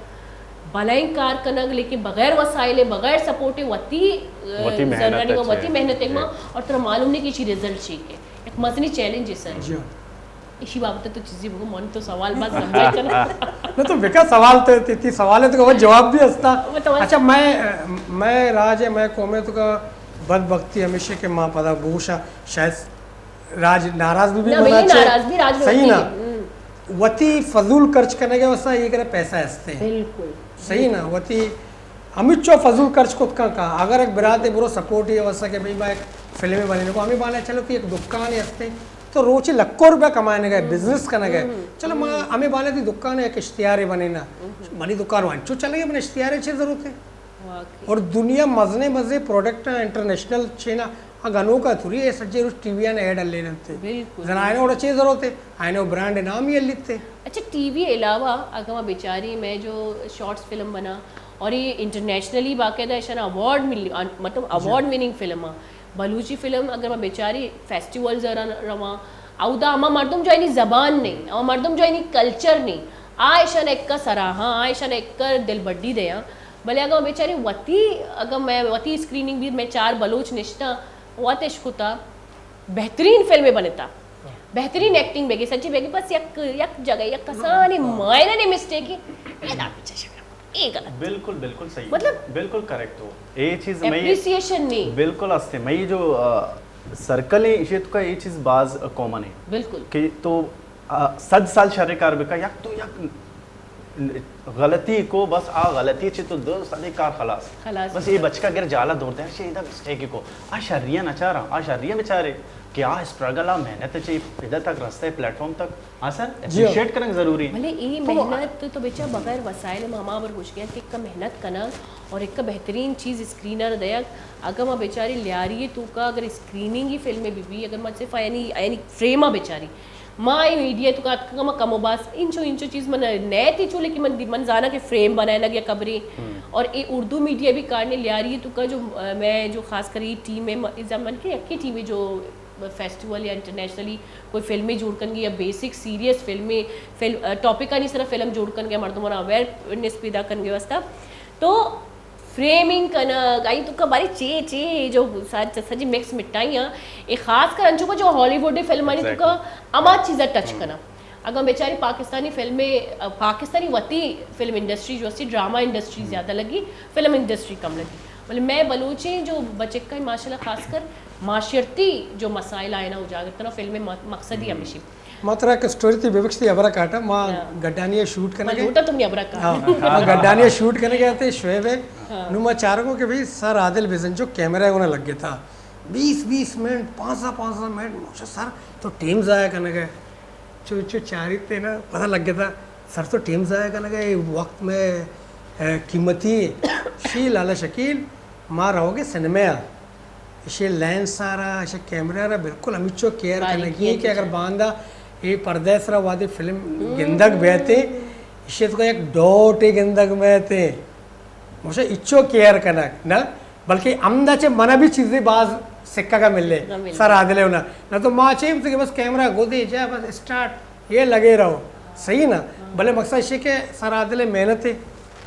بلائیں کار کنگ، لیکن بغیر وسائل ءِ، بغیر سپورٹ ءِ، وتی، اہ، وتی محنت زرانی ءَ، وتی چے۔ محنت ءِ ما، جی۔ اور ترا معلوم نہیں کہ ایشی رزلٹ چی کہ یک مزنی چیلنج ہے سر۔ جی۔ ایشی بابت تو چیزی بگو، من تو سوال بس لمبا کنا۔ نہ تو بکا سوال تو تی، تی سوال ہے تو وہ جواب بھی ہستا۔ وہ تو بس اچھا، میں، میں راج ہے، میں قوم ہے تو کا بدبختی ہمیشہ کہ ماں پدا بوشا شاید راج ناراض بھی، بھی نہ، منا بھئی، چے۔ ناراض بھی راج صحیح ہوتی نا؟ ہے۔ ہم۔ وتی فضول خرچ کرنے کے واسطہ یہ کرے پیسہ ہستے ہیں۔ بالکل۔ صحیح نا؟ وتی ہمچو فضول خرچ کت کن کا۔ اگر ایک برات برو سپورٹ یہ واسطہ کہ بھئی میں ایک فلم بنانے کو، ہمیں بانے چلو کہ ایک دکان ہستے، تو روچے لکھوں روپے کمانے گئے، ہم۔ بزنس کرنے گئے۔ ہم۔ چلو ما ہمیں بانے تی دکان ایک اشتہارے بنے نا۔ ہم۔ منی دکان وانچو چلے گئے، من اشتہارے چے ضرورت ہے؟ واقعی۔ اور دنیا مزنے مزے پروڈکٹ ہیں، انٹرنیشنل چینا، آ گنوکا تھوڑی ہے، سجے روچ ٹی وی آن ایڈ ہلے ننتے۔ بالکل۔ زنائن اور چے ضرورت ہے؟ آئینو برانڈ نام ہی ہلیتے۔ اچھا، ٹی وی علاوہ اگاں ما بیچاری میں جو شارٹس فلم بنا اور یہ انٹرنیشنلی باقاعدہ ایشانا ایوارڈ ملی، آن-، مطلب جی۔ ایوارڈ وننگ فلم آ۔ بلوچی فلم اگر ما بیچاری فیسٹیولز آ رواں، اودا ہما مردم جو اینی زبان نہیں، ہما مردم جو اینی کلچر نہیں، آ ایشانا ایکا سراہاں، آ ایشانا ایکا دل بڈی دیاں۔ بلے اگاں ما بیچاری وتی، اگاں میں وتی اسکریننگ بھی میں چار بلوچ نشتاں، وت اشکتا، بہترین فلمے بنتا، بہترین ایکٹنگ بیگی، سچی بیگی، بس یک، یک جگہ، یک کسانی مائنر مسٹیک ہے، ادا پیچھے شکر، اے غلط۔ بالکل، بالکل صحیح۔ مطلب، بالکل کریکٹ ہو۔ اے چیز میں اپریسیئیشن نہیں۔ بالکل ہستے۔ میں جو، آ، سرکل ہے، ایشی تو کا اے چیز باز کامن ہے۔ بالکل۔ کہ تو، آ، صد سال شر کار بکا، یک تو یک غلطی کو، بس آ غلطی چی تو دو سدے کار خلاص۔ خلاص۔ بس یہ بچکا گر جالا دور دے، شے ادا مسٹیک کو۔ آ شریاں نچاراں، آ شریاں بچارے کہ آ اسٹرگل، آ محنت چی ادا تک رستہ پلیٹ فارم تک، آ سر جی۔ اپریشیٹ کرنگ ضروری۔ بھلے اے تو محنت تو بچا بغیر وسائل ما ہما بر گوش گیا کہ ایک محنت کنگ اور ایک بہترین چیز اسکرینر دیگ۔ اگر ما بیچاری لیاری تو کا اگر اسکریننگ ہی فلم میں بھی، بھی اگر ما صرف یعنی، یعنی فریم آ بیچاری ما اے میڈیا تو کات کا ما کم و باز انچو انچو چیز من نئے تی چو، لیکن من من زانا کہ فریم بنائے لگیا قبریں۔ اور اے اردو میڈیا بھی کارنے لیاری تو کا جو، آ، میں جو خاص کر یہ ٹیم ہے، م-، زمان کے یکی ٹیم ہے جو فیسٹیول یا انٹرنیشنلی کوئی فلمیں جوڑ کنگے یا بیسک سیریس فلمیں، فلم، آ، ٹاپکانی سرا فلم جوڑ کنگے، مردماں اویئرنیس پیدا کنگے واسطہ۔ تو فریمنگ کنگ، آئی تو کا بارے چے چے جو سا-، سجی مکس مٹائی ہیں، اے خاص کر انچو کا جو ہالی ووڈ فلمانی تو کا اما چیزا ٹچ کنا۔ اگاں بیچاری پاکستانی فلمیں، آ، پاکستانی وتی فلم انڈسٹری جو اسی ڈرامہ انڈسٹری زیادہ لگی، فلم انڈسٹری کم لگی۔ بلے میں بلوچیں جو بچکاں ماشاءاللہ خاص کر معاشرتی جو مسائل آئے نا اجاگر کنا، فلم م-، مقصد ہی ہمیشی۔ ما ترا یک اسٹوری تی ببخش تی ہبرا کاٹا، ما ہاں۔ گڈانی شوٹ کنگے۔ ما لوٹا تم نے ہبرا کاٹا۔ ہاں، ما گڈانی شوٹ کنگے آتے شعیب ہے۔ ہاں۔ نو ما چارگو کہ بھئی سر عادل بزنجو کیمرہ گونا لگے تھا۔ بیس بیس منٹ، پانزدہ پانزدہ منٹ، موشا سر تو ٹیم ضائع کنگے۔ چو، چو چاری تے نا پتہ لگ گیا تھا، سر تو ٹیم ضائع کنگے، وقت میں، اے، قیمتی ہے۔ شی لالا شکیل، ما رہو گے سنیما آ۔ اشی لینس آ رہا، اشی کیمرہ آ رہا، بالکل ہمیچو کیئر کنگی کہ اگر باندا اے پردہ سرا وادے فلم گندگ بیتے، اشی تو ایک ڈاٹ گندگ بیتے۔ موشا اچو کیئر کنگ نہ، بلکہ ہمدا چہ منا بھی چیزے باز سکگا ملے۔ نہ ملے۔ سر عادل ہے نا، نہ تو ما چے کہ بس کیمرہ گو دے جا بس اسٹارٹ، یہ لگے رہو، صحیح نا؟ بلے مقصد یہ کہ سر عادل ہے محنت ہے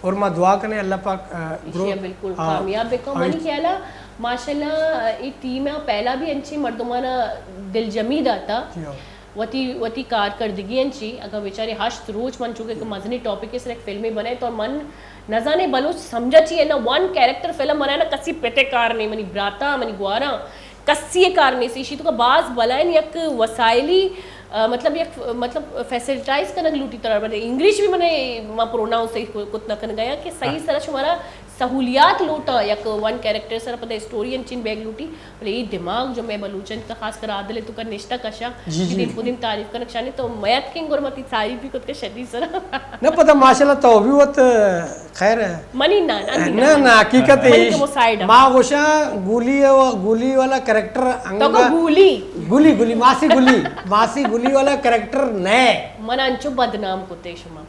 اور ما دعا کنے اللہ پاک، آ، گرو، ایشی بالکل آ، کامیاب بکو۔ آ، منی خیالا ماشاءاللہ اے ٹیم ہے پہلا بھی انچی مردمانا دل جمی داتا۔ جی ہاں۔ وتی، وتی کارکردگی انچی، اگاں بیچارے ہشت روچ من چونکہ کہ مزنی ٹاپک سر ایک فلمے بنے تو من نزانے بلوچ سمجھا چی ہے نا، ون کیریکٹر فلم بنائے نا، کسی پتے کار نہیں، منی براتا، منی گوارا، کسی کار نہیں سی۔ شی تو کا باز بلائن یک وسائلی، آ، مطلب یک، مطلب فیسلٹائز کنگ لوٹی ترا بلے انگلش بھی منے ما پروناؤنس صحیح کو-، کت نہ کن گیا کہ صحیح سر شمارا سہولیات لوٹاں، یک ون کیریکٹر سر پدا اسٹوری انچین بیگ لوٹی، بلے اے دماغ جو میں بلوچن کا خاص کر عادل تو کا نشتہ کشا، جی، جی۔ دن پہ دن تعریف کنک شانی تو میت کنگ اور متی تعریف بھی کت کا شدی سر۔ نہ پتہ ماشاءاللہ تو بھی وت خیر ہے۔ منی نا، نہ، نہ، نہ، حقیقت ہے۔ ما گوشاں گولی و-، گولی والا کریکٹر تو کو انگا گولی۔ گولی، گولی، ماسی گولی، ماسی گولی والا کریکٹر نئے۔ من انچو بدنام کتے شما۔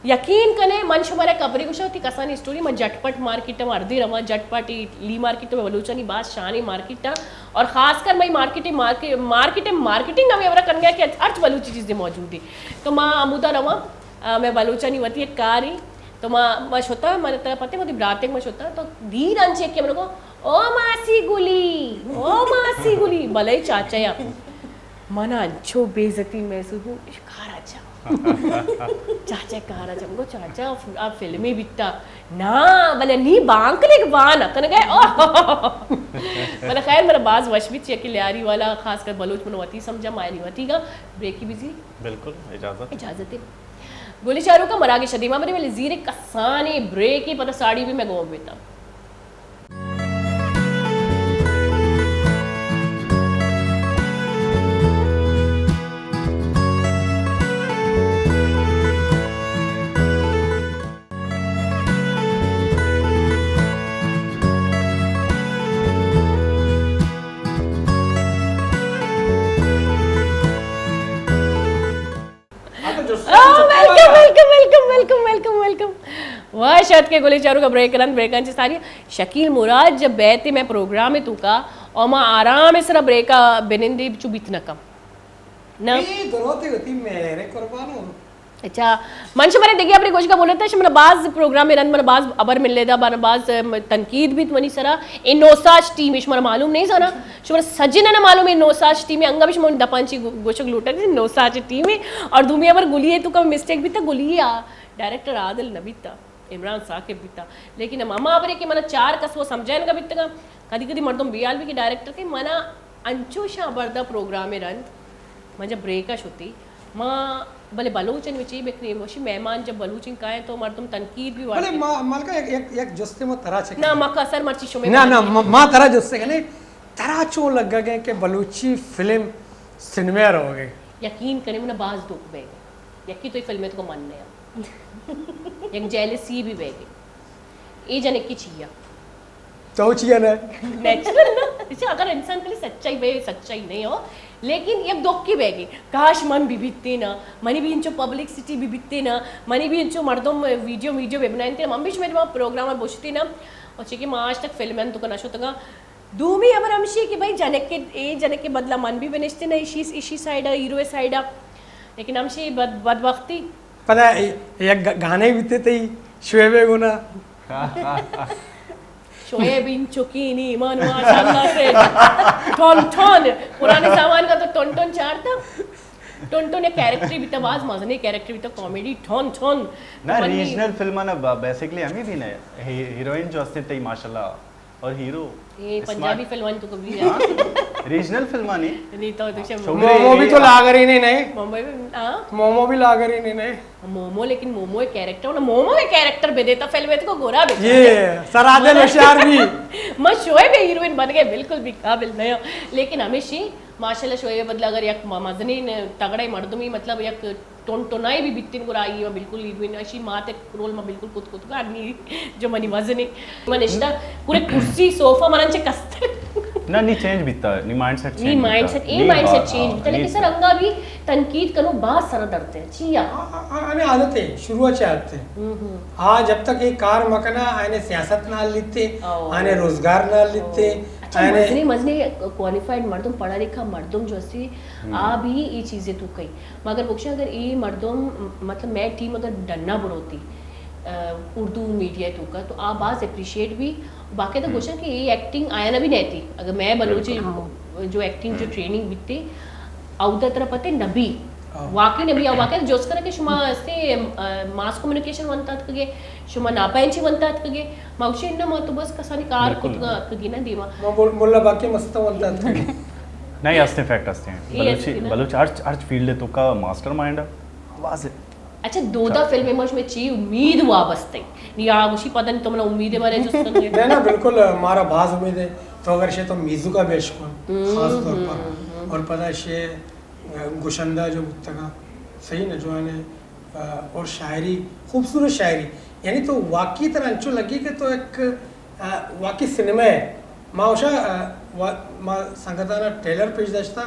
یقین کنے، من شمارا کبری گوشاں، وتی کسانی اسٹوری، من جٹ پٹ مارکیٹ ء مردی رواں، جٹ پٹ ای لی مارکیٹ ء بلوچانی باز شانی مارکیٹ ء، اور خاص کر مئی مارکیٹ ء مارکی-، مارکیٹ ء مارکیٹنگ ہمیں ہمرا کنگا کہ ہرچ بلوچی چیزیں موجود ہے۔ تو ما ہمودا رواں، آ، میں بلوچانی وتی ایک کار ہی، تو ما، ما شتا، من ترا پتے، وتی براتیں ما شتا، تو دیر انچے کہ من کو، او ماسی گلی، او ماسی گلی، بلے چاچا یا۔ من انچو بے عزتی محسوس ہوں، کارا چا۔ چاچا کارا چا، گو چاچا، آ فلمی بیتا۔ نا، بلے نی بانک نے بان کنگے۔ بلے خیر، میرا باز وش بیت، چیا کہ لیاری والا، خاص کر بلوچ من وتی سمجھا، مائنی وتی گا، بریکی بزی۔ بالکل، اجازت۔ اجازت ہے۔ گولی چارو کا مراگش دیما بری، بلے زیر کسانی بریکی پتہ ساڑی بھی میں گوم بیتا۔ آ، welcome, welcome, welcome, welcome, welcome, welcome. واہ، شاید کہ گلیں چاروکا بریک رند، بریکاں چہ ساری۔ شکیل مراد جب بیت میں پروگرام تو کا، او ما آرام سرا بریکا بنندی چو بیت نہ کم۔ نہ۔ اے دروتے وتی میرے قربانو۔ اچھا، من شمارا دگہ ہبرے گوشگا بولتا، شمارا باز پروگرام رند، من باز ہبر ملے دا، من باز، ام، تنقید بیت منی سرا۔ اے نوساچ ٹیم، شمارا معلوم نہیں زانا؟ شمارا سجنانا معلوم ہے نوساچ ٹیم ہے، انگا بھی شما دپانچی گو-، گوشگ لوٹا کہ نوساچ ٹیم ہے۔ اور دومی ہبر گلی ہے تو کا مسٹیک بیتا، گلی ہے، آ، ڈائریکٹر عادل نہ بیتا، عمران ثاقب بیتا۔ لیکن ہم-، ہما ہبرے کہ منا چار کس وہ سمجھائنگا بیتگا، کدی کدی مردم بیال بھی کہ ڈائریکٹر کہ منا انچو شاہ بردا پروگرام رند، من جب بریکا شتی، ما بلے بلوچن وچی بکنی، وشی مہمان جب بلوچن کائیں تو مردم تنقید بھی بلے وارتی۔ ما، ملکہ یک، یک، یک جستے ما ترا چکے۔ نہ، ما کا سر مرچی شمے نہ، نہ، ما، ما ترا جستے کنے، ترا چون لگا گئے کہ بلوچی فلم سنیما رہو گئے؟ یقین کنے، منا باز دکھ بے گئے۔ یکی تو یہ فلمیں تو من نیا۔ یک جیلسی بھی بے گئے۔ اے جنک کی چیا۔ تو چیا نہ؟ نیچرل نا۔ اچھا، اگر انسان کے لیے سچائی بے، سچائی نہیں ہو، لیکن یک دکے بیگی، کاش من بہ بیتیناں، منی بھی انچو پبلکسٹی بہ بیتیناں، منی بھی انچو مردم ویڈیو ویڈیو بہ بنائینتیناں، من بھی شمئے دیما پروگرام بوشتیناں۔ اور چونکہ ما آج تک فلمن توکا نہ شتگاں۔ دومی ہبر ہمشی کہ بھئی جنک کے، اے جنک کے بدلا من بھی بنشتیناں، اشی، اشی سائیڈا، ہیرو سائیڈا۔ لیکن ہمشی بد، بدبختی۔ پدا یک گانے بیتے تئی شعیب گونا۔ شعیب انچکینی ایمان ماشاءاللہ سے ٹن ٹن۔ پرانے زمان کا تو ٹن ٹن چارتا۔ ٹن ٹن ایک کیریکٹر بیتا، باز مزنیں کیریکٹر بیتا، کامیڈی ٹن ٹن۔ نہ، ریجنل فلم نا بیسیکلی ہمیں بھی نہ، ہیروئن جو ہستے تئی ماشاءاللہ، اور ہیرو اے پنجابی فلمانی تو کبھی نہ۔ ریجنل فلمانی۔ نہیں تو تو شم مومو بھی تو لاگری نہیں، نہیں۔ مومو بھی، ہاں۔ مومو بھی لاگری نہیں، نہیں۔ مومو، لیکن مومو ایک کیریکٹر، مومو ایک کیریکٹر بہ دیتا فلم تو گورا بہ یہ سرادل ہوشیار بھی۔ من شعیب ہیروئن بن گئے، بالکل بھی قابل نہیں ہو۔ لیکن ہمیشی ماشاءاللہ شعیب بدلہ اگر یک مزنین تگڑے مردمی، مطلب یک ٹون ٹونائی بھی بیتین گڑا آئی، بالکل ہیروئن اشی مات رول ما بالکل کت کت گا نی جو منی وزن ہے۔ من اشتا پورے کرسی صوفہ من انچے کست۔ نہ، نی چینج بیتا، نی مائنڈ سیٹ نی چینج مائنڈ بیتا۔ سیٹ، اے نی مائنڈ سیٹ با-، چینج ہاں، بیتا، نی لیکن سر انگا بھی تنقید کنو باز سر درد ہے۔ چیا؟ آ-، آ-، آ-، آنے عادت ہے، شروع چے عادت ہے۔ ہم، ہم۔ آ جب تک یہ کار مکنا، آنے سیاست نہ لیتے، او۔ آنے روزگار نہ لیتے، او۔ اچھا، آنے مزنی، مزنی کوالیفائیڈ مردم، پڑھا لکھا مردم جو اسی، ہم۔ آ بھی یہ چیزیں تو کئی۔ مگر بکشاں اگر اے مردم، مطلب، مئے ٹیم اگر ڈنا بروتی، آ، اردو میڈیا توکا، تو آ باز اپریشیٹ بھی، باقاعدہ گوشاں کہ اے ایکٹنگ آیانا بھی نئیتی۔ اگر مئے بلوچی بالکل۔ جو ایکٹنگ جو ٹریننگ بیتی، اودا ترا پتے نبی، ہاں۔ واقعی نبی، آ واقعی جوست کرا کہ شما استے، آ، ماس کمیونیکیشن ونتا اتکگے، شما ناپہنچی ونتا اتکگے، ما گوشے اناں ما تو بس کسانی کار بالکل۔ کتگا اتکگی نا دیما۔ ما مل-، ملا باقی مست ونتا اتکگے۔ نہیں، ہستے فیکٹ ہستے ہیں۔ اے بلوچی، ہستے نا۔ بلوچ ہر، ہر فیلڈ توکا ماسٹر مائنڈ ہے۔ واضح۔ اچھا، دودا فلم مش میں چی امید وابستہ ہے؟ نی آ گوشی پتہ نہیں تو منا امید ہے بارے جست کرنے۔ نہ، نہ، بالکل، مارا باز امید ہے۔ تو اگر شے تو میوزک کا بیش کن، ہم، خاص طور پر۔ ہم، ہم۔ اور پتہ شے، گشندہ جو بوتگا، صحیح نا، جوانے، آ، اور شاعری، خوبصورت شاعری۔ یعنی تو واقعی ترا انچو لگی کہ تو ایک، آ، واقعی سینما ہے۔ ما اوشا، آ، وا-، ما سنگتانا ٹریلر پیش داشتا،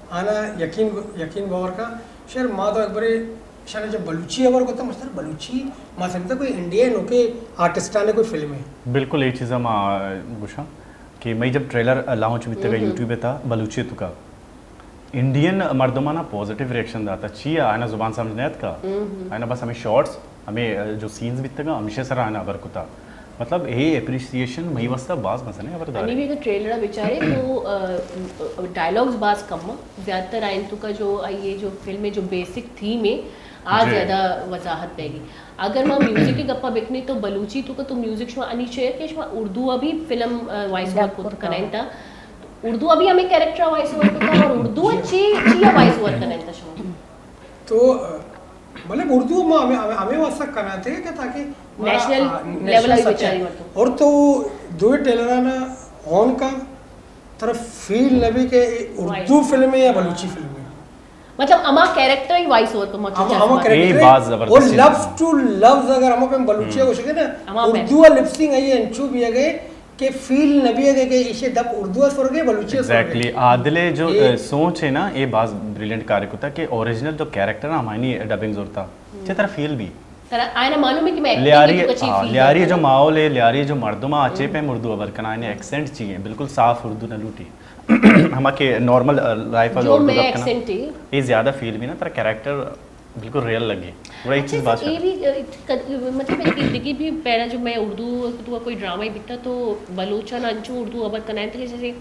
آنا یقین، یقین باور کا، شر ما تو ایک بارے شانا جب بلوچی ہبر کو تو مستر بلوچی، ما سمجھتا کوئی انڈیا نوکے آرٹسٹانے کوئی فلم ہے۔ بالکل، یہ چیزا ما گوشاں کہ میں جب ٹریلر لانچ بیتگا ہم۔ یوٹیوب تا بلوچی توکا، انڈین مردمانا پازیٹیو ریئیکشن داتا۔ چیا؟ آیانا زبان سمجھ نہ اتکا۔ ہم، ہم۔ آیانا بس ہمیں شارٹس، ہمیں، آ، جو سینز بیتگا، ہمیشہ سر آیانا ہبر کتا۔ مطلب، اے اپریسیئیشن مئی واسطہ باز مزن ہے، ہبر دار انی ہے۔ بھی اگر ٹریلر بچارے تو، آ، ڈائیلاگز باز کم ہے۔ زیادہ تر آئین تو کا جو، آ، یہ جو فلم ہے، جو بیسک تھیم ہے، آ جی۔ زیادہ وضاحت دے گی۔ اگر ما میوزک کے گپا بکنے تو بلوچی تو کا تو میوزک شما انی چاہیے کہ شما اردو ابھی فلم، آ، وائس اوور ڈب کو کرتا۔ کرائیں تا۔ اردو ابھی ہمیں کریکٹر وائس اوور کرتا اور اردو چی، چی وائس اوور کرائیں تا شما؟ تو، آ، مطلب اردو ما ہمیں، ہمیں، ہمیں واسطہ کرنا تھے کہ تاکہ ہمارا، نیشنل آ، لیول نیشنل پہ سطح۔ بچاری مردم۔ اور تو دو ٹریلرانا آن کا طرف فیل نہ بھی کہ اردو وائس۔ فلم ہے یا بلوچی فلم ہے۔ مطلب، اما کریکٹر ہی وائس اوور کو مطلب ہم، جذبہ۔ اما کریکٹر اے ہے۔ باز زبردست اور چیز لفظ ہے۔ ٹو لفظ اگر ہم اپنے بلوچی ہم۔ کو شکے نا، اما اردو میں۔ اور لپ سنگ آئی ہے، انچو بھی ہے گئے کہ فیل نہ بھی ہے کہ ایشے دپ اردو اس ورگے، بلوچی اس ورگے۔ ایگزیکٹلی۔ عادل جو، اے اے، سوچ ہے نا، اے باز بریلینٹ کار کتا کہ اوریجنل جو کریکٹر نا، ہمانی ڈبنگ زورتا۔ ہم۔ چہ طرح فیل بھی۔ ترا آئینا معلوم ہے کہ میں ایکٹنگ لیاری، تو کچھ ہاں، فیل لیاری کرتا جو ہوں۔ ماحول ہے، لیاری جو مردم آ، اچے ہم۔ پہ اردو ابر کنا، آئینے ایکسنٹ چی ہے، بالکل صاف اردو نہ لوٹی۔ ہما کہ نارمل، آ، لائف آ جو اردو میں گپ کنا۔ ایکسنٹ ہے۔ یہ زیادہ فیل بھی نا، ترا کریکٹر بالکل ریئل لگے۔ گڑا ایک اچھا، چیز سر، بات یہ کر۔ بھی، اے، کد-، مطلب، ایک دگہ بھی پیرا جو میں اردو تو کوئی ڈرامہ ہی بیتا تو بلوچاں انچو اردو ابر کنائیں تو جیسے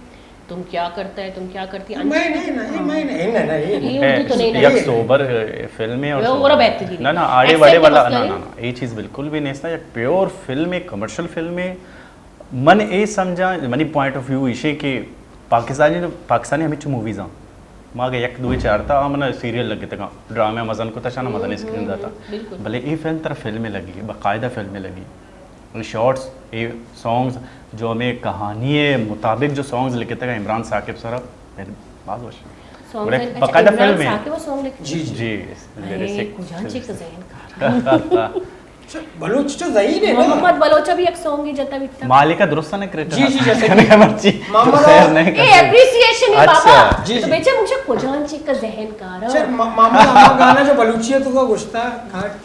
تم کیا کرتا ہے، تم کیا کرتی ہے، میں انچو نہیں، نہیں، میں نہیں، نہیں، نہیں، یہ نہیں۔ اردو تو نہیں، یک نہیں۔ سوبر، اے، فلم ہے اور وہ سوبر۔ اور بہترین ہے۔ نہ، نہ، آڑے ایکسنٹ واڑے والا، بس نہ، کریں۔ نہ، نہ، یہ چیز بالکل بھی نہیں تھا۔ یک پیور فلم ہے، کمرشل فلم ہے۔ من اے سمجھا، منی پوائنٹ آف ویو ایشے کہ پاکستانی، پاکستانی ہمیں چو موویز ہیں۔ ما اگر یک دوئے چارتا، آ من سیریل لگے تکا، ڈرامے مزن کو تشانا مزن ہم، اسکرین ہم، داتا۔ ہم، بالکل۔ بلے اے فلم ترا فلم لگی، باقاعدہ فلم لگی۔ اے شارٹس، اے سانگز جو ہمیں کہانی مطابق جو سانگز لکھے تکا عمران ثاقب سر، باز وش۔ سانگز بڑے اچھا، باقاعدہ عمران فلم ہے۔ ثاقب وہ سانگ لکھے؟ جی، جی۔ جی، اے، لیرسک۔ کجان چیک ذہن کار۔ بلوچ چو ذہین ہے نا۔ محمد بلوچ بھی ایک سانگ جتا بیتا۔ مالکہ درست نے کریٹر جی، جی، جی۔ مرچی۔ محمد خیر نہیں اے کرتے۔ اپریسیئیشن ہے اچھا۔ بابا۔ جی، تو جی۔ بیچا مجھے کجان چی کا ذہن کارا۔ اچھا، ما-، محمد ہما گانا جو بلوچی ہے تو کا گشتا۔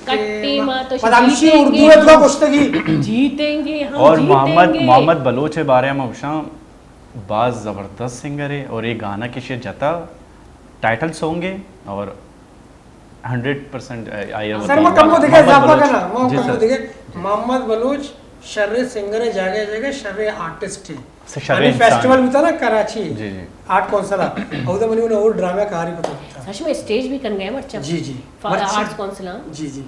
کٹے ما تو پدامشی جیتیں اردو گے ہے تو کا ہم۔ گشتگی۔ جیتیں گے ہم، اور جیتیں محمد، گے۔ محمد بلوچ کے بارے میں گشاں، باز زبردست سنگر ہے اور یہ گانا کہ شے جتا ٹائٹل سانگ ہے اور ہنڈریڈ پرسینٹ آئی سر، میں کم کو دیکھا، اضافہ کرنا، میں جی کم کو سر۔ دیکھا۔ محمد بلوچ شر سنگر ہے، جگہ جگہ شر آرٹسٹ ہے۔ سے شر یعنی انسان فیسٹیول ہے۔ ہوتا نا کراچی، جی، جی۔ آرٹ کونسل آ، اودا منی انہیں اور ڈرامہ کاری پتہ ہوتا۔ سچ میں اسٹیج بھی کن گئے مرچا۔ جی، جی۔ فا-، مرچا۔ آرٹس کونسل آ۔ جی، جی۔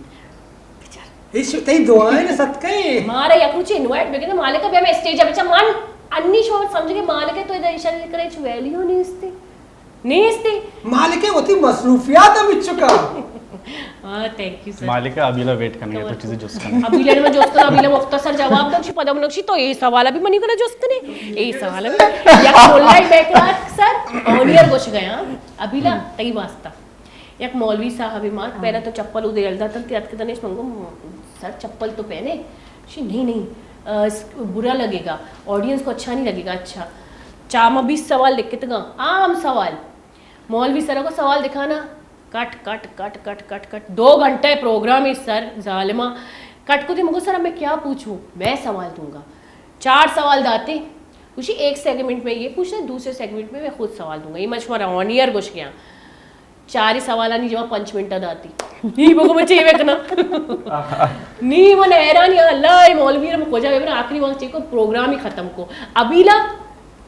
بیچارہ۔ ایش تئی دعائیں نے صدقہ ہے۔ مارا یک روچے انوائٹ بکن، مالکہ بیا میں اسٹیج آ بچا من انی شما سمجھ گئے مالکہ تو ادا ایشانی کرے چو ویلیو نیستی۔ نیستی۔ مالکہ وتی مصروفیات ہم اچکا۔ ہاں، تھینک یو سر۔ مالکہ ابیلا ویٹ کرنے تو چیزیں جست کرنے۔ ابیلا نے میں جست کرنا، ابیلا مختصر جواب دو، شی پدم نقشی تو اے سوال بھی منی کنا جست کرنے، اے سوال بھی۔ یک ملا بیک رات سر، آنیئر گوش گیا، ابیلا تئی واسطہ۔ یک مولوی صاحب مات، ہاں۔ پہلا تو چپل ادے یلدا تن تی اتک دنش من گو، سر چپل تو پہنے۔ شی نہیں، نہیں، آ، اس برا لگے گا، آڈینس کو اچھا نہیں لگے گا۔ اچھا، چا ما بیس سوال لکھتگاں، عام سوال۔ مولوی سر کو سوال دکھانا، کٹ، کٹ، کٹ، کٹ، کٹ، کٹ۔ دو گھنٹہ پروگرام ہے سر، ظالما۔ کٹ کو دی مگو سر، میں کیا پوچھوں؟ میں سوال دوں گا۔ چار سوال داتے، گوشی ایک سیگمنٹ میں یہ پوچھنا ہے، دوسرے سیگمنٹ میں میں خود سوال دوں گا۔ یہ من شمارا آن ایئر گوش گیا۔ چاری سوالانی جواب پنچ منٹ داتی۔ نی بگو من چی بکنا۔ نی من حیران یا اللہ، اے مولوی رم کجا ببر، آخری وقت چی کو پروگرام ہی ختم کو۔ ابیلا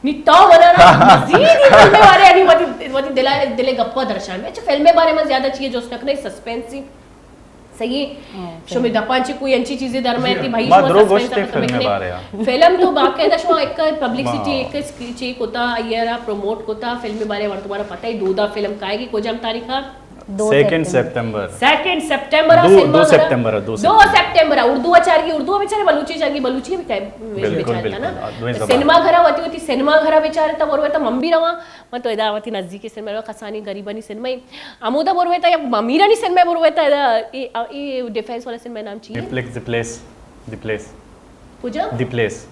نی تو منا را مزید ہی فلم بارے، یعنی وتی، وتی دل، دل گپا درشان۔ اچھا، فلم بارے میں زیادہ چیز جوست نہ کنے، سسپنس ہی صحیح ہے۔ ہاں، شمی صحیح۔ دپان چی کوئی انچی چیزیں در میں تھی بھائی، ما شما درو سسپنس گوشتے ختم فلم بکنے۔ بارے، ہاں۔ فلم تو باقاعدہ شما ایک پبلسٹی، ہاں۔ ایک اس کی چی کوتا، یہ را پروموٹ کوتا، فلم بارے ور تمہارا پتہ ہے، دودا فلم کائے گی، کجام تاریخ ہے؟ دو سیکنڈ سپتمبر۔ سپتمبر۔ سیکنڈ سپتمبر آ دو، سینما دو گھر آ۔ سپتمبر آ، دو دو سپتمبر۔ سپتمبر آ، اردو آ چارگی، اردو آ بیچارے، بلوچی چارگی، بلوچی بھی کائے، بالکل، بچارتا نا۔ بالکل، آ، دوئیں زبان۔ سینما گھر آ وتی، وتی سینما گھر آ بیچارے تا، اور وتا من بھی رواں، من تو ادا وتی نزدیکی سینما رو، کسانی غریبانی سینما ہی۔ ہمودا برویتا یا امیرانی سینما برویتا ادا، اے، اے ڈیفنس والا سینما نام چی ہے؟ نیوپلیکس، دی پلیس، دی پلیس۔ کجا؟ The place.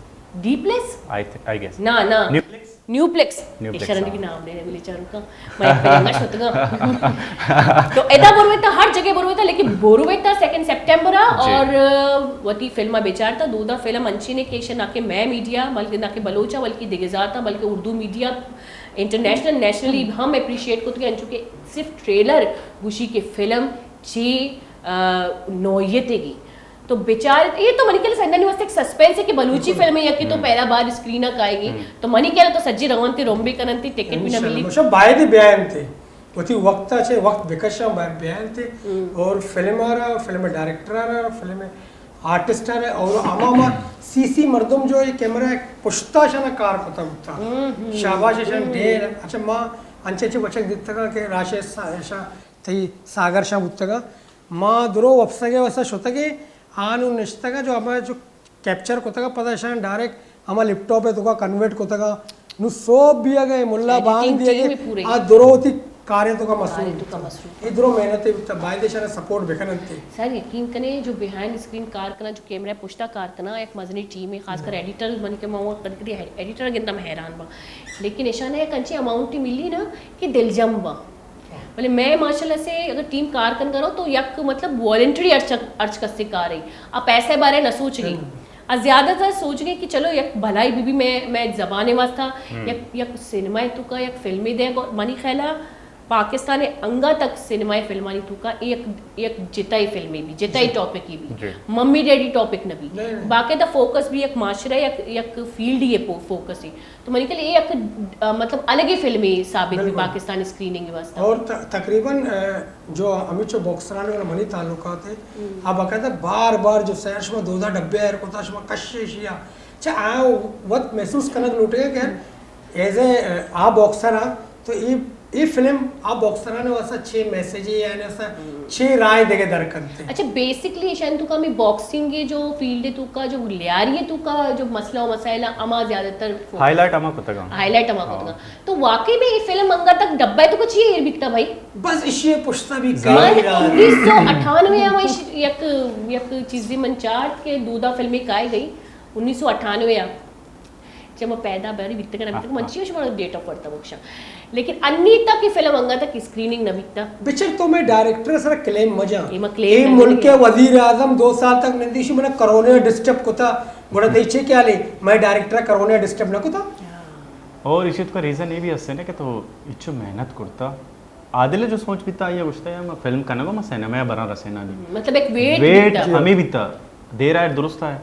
The place? آئی تھ-، آئی گیس۔ نا، نا۔ نیوپلیکس؟ نیوپلیکس، نیوپلیکس، ایشارا ہاں۔ بھی نام دے دے، بلے چارو کا۔ میں ایک پہلے شتگا۔ تو ادا برویتا، ہر جگہ برویتا، لیکن برویتا سیکنڈ سپتمبر آ جی۔ اور وتی فلم بیچارتا، دودا فلم انچی نے کہ ایشا نہ کہ میں میڈیا، بلکہ نہ کہ بلوچا، بلکہ دگہ ذاتا، بلکہ اردو میڈیا، انٹرنیشنل، نیشنلی ہم اپریشیٹ کتگ انچو کہ صرف ٹریلر گوشی کہ فلم چی، آ، نوعیت گی۔ تو بیچارے، یہ تو منی کل سندنی واسطے ایک سسپنس ہے کہ بلوچی فلم ہے یا کہ تو پہلا بار اسکرین آ کائے گی۔ تو منی کل تو سجی روان تے رومبے کنن تے ٹکٹ بھی نہ ملی۔ انشاءاللہ، باید بیان تے۔ وتی وقت ء چہ وقت بکشاں، باید بیان تے۔ اور فلم آ را، فلم ڈائریکٹر آ را، فلم آرٹسٹ آ را، اور ہما ہما سی سی مردم جو یہ کیمرہ پشتا شانا کار کتا بوتا۔ شاباش شان ڈھیر۔ اچھا، ما انچے انچے بچک دیتگا کہ راشد سا-، شا-، تئی ساگر شاہ بوتگا۔ ما درو وپسگے وسا شتگے، آنو نشتگا جو ہما جو کیپچر کتگا، پدا اشان ڈائریکٹ ہما لیپ ٹاپ ء توکا کنورٹ کتگا۔ نو سوب بیگ ء، ملا بانگ دیگ ء، آ درو وتی کاریں توکا مصروف بوتگ۔ اے درو محنت ء بوتگ، باید اشان سپورٹ بکن انت۔ سر، یقین کنے جو بیہائنڈ اسکرین کار کنا، جو کیمرہ پشتا کار کنا، یک مزنی ٹیم ہے، خاص کر ایڈیٹر، من کہ ما کدی کدی ایڈیٹر گندم حیران با، لیکن اشان یک انچی اماؤنٹ ملی نا کہ دلجم با۔ بلے میں ماشاءاللہ سے اگر ٹیم کار کن کرو تو یک مطلب والنٹری ارچ، ارچ کسے کار ہے۔ آ پیسے بارے نہ سوچ گئی۔ آ زیادہ تر سوچ گئی کہ چلو یک بھلائی بی بی میں، میں زبان واسطہ، یک، یک سینما توکا یک فلمے دے، منی خیال پاکستان انگا تک سینما فلمانی توکا یک، یک جتائی فلمے بھی، جتائی ٹاپک ہی بھی۔ ممی ڈیڈی ٹاپک نہ بھی۔ باقاعدہ فوکس بھی یک معاشرہ، یک، یک فیلڈ ہی ہے، فوکس ہی۔ تو منی خیال اے یک، آ، مطلب الگے فلمے ثابت بی پاکستان اسکریننگ واسطہ۔ اور ت-، تقریباً، آ، جو ہمچو باکسران اور منی تعلقات ہے، آ باقاعدہ بار بار جو سیر شما دودا ڈبے ایر کتا شما کشے شیا۔ چا آ وقت محسوس کنگ لوٹے کہ ایز اے، آ باکسر آ تو اے اے فلم آ باکسران واسطہ چے میسج ہے، یعنی واسطہ چے رائے دگہ در کنتے؟ اچھا، بیسکلی ایشان تو کا میں باکسنگ کے جو فیلڈ ہے تو کا جو لیاری ہے تو کا جو مسئلہ و مسائل ہما زیادہ تر ہائی لائٹ ہما کتگا۔ ہائی لائٹ ہما کتگا۔ تو واقعی میں یہ فلم انگا تک ڈبہ ہے تو کا چی ایر بکتا بھائی؟ بس اشی پشتا بھی من انیس سو اٹھانوے ہم یک یک چیزی من چارت کہ دودا فلمیں کائے گئی انیس سو اٹھانوے، چہ ما پیدا بری بیتگ نہ بیتگ، من چی شما ڈیٹ آف برتھ بخشاں۔ لیکن انی تک یہ فلم انگا تک اسکریننگ نہ بیتا۔ بچر تو میں ڈائریکٹر سر کلیم مجا۔ اے ما کلیم اے نہ ملک جنگے۔ وزیر اعظم دو سال تک نندیشی منا کرونا ڈسٹرب کتا۔ گڑا تئی چے خیال ہے؟ میں ڈائریکٹر کرونا ڈسٹرب نہ کتا۔ اور اسی تو کا ریزن یہ بھی ہستے نا کہ تو اچو محنت کرتا۔ عادل جو سوچ بیتا آئی گوشتا ہے، میں فلم کنگو، میں سینما برا رسینا نہیں۔ مطلب ایک ویٹ ویٹ بیتا۔ ہمیں بیتا۔ دیر آئے درست ہے۔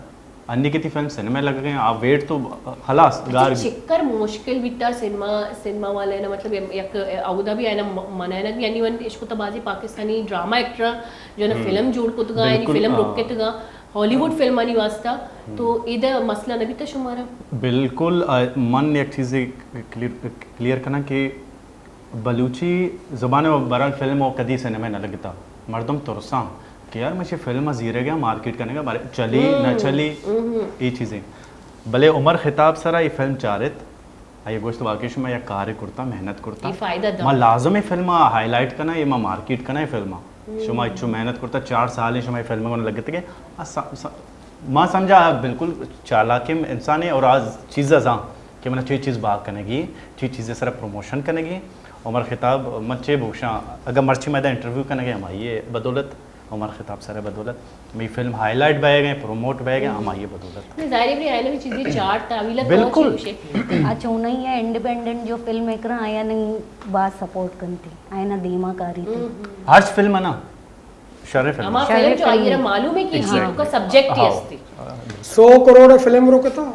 انی کہ تی فلم سینما لگ گئے، آ ویٹ تو خلاص، گار گئی۔ چکر مشکل بیتا سینما، سینما والے نا، مطلب، یک اودا بھی آئے نا، م-، منائے نا بھی، یعنی ون اشکو تا بازی پاکستانی ڈرامہ ایکٹر جو نا ہم۔ فلم جوڑ کتگا، یعنی بالکل، فلم آ۔ رک کتگا، ہالی ووڈ فلم آنی واسطہ، ہم۔ تو ادا مسئلہ نہ بیتا شمارا؟ بالکل، آ، من یک چیزے کلیئر، کلیئر کناں کہ بلوچی زبان و برحال فلم و کدی سینما نہ لگتا۔ مردم ترساں کہ یار مچے فلم زیرگا مارکیٹ کنگا بارے چلی نہ چلی، اے چیزیں۔ بلے عمر خطاب سرا یہ فلم چارت، آئی گوشت واقعی شما یک کارے کرتا، محنت کرتا۔ یہ فائدہ دا۔ ما لازم یہ فلم ہائی لائٹ کنا، یہ ما مارکیٹ کنا یہ فلم۔ شما اچو محنت کرتا، چار سال شما یہ فلم کو لگتے گئے۔ ما سمجھا بالکل چالاکیں انسانے اور آ چیز زان کہ منا چی چیز باگ کنگی، چی چیز سر پروموشن کنگی۔ عمر خطاب من چے بوشاں، اگر مرچی میں دا انٹرویو کنگے ہمائی بدولت، عمر خطاب سر بدولت، می فلم ہائی لائٹ بہ گئے، پروموٹ بہ گئے، ہمائی بدولت۔ نہیں، ظاہر ہے بھی آئینہ بھی چیزیں چارت، اویلا تو بالکل۔ چی گوشے۔ اچھا، انہیں یہ انڈیپینڈنٹ جو فلم میکر آیا نے باز سپورٹ کنتی، آئینہ دیما کاری تھی۔ ہرچ فلم ہے نا، شریں فلم۔ ہما فلم جو آئی را معلوم ہے کہ چی کا سبجیکٹ ہی ہاں۔ استی۔ سو کروڑ فلم روکتا۔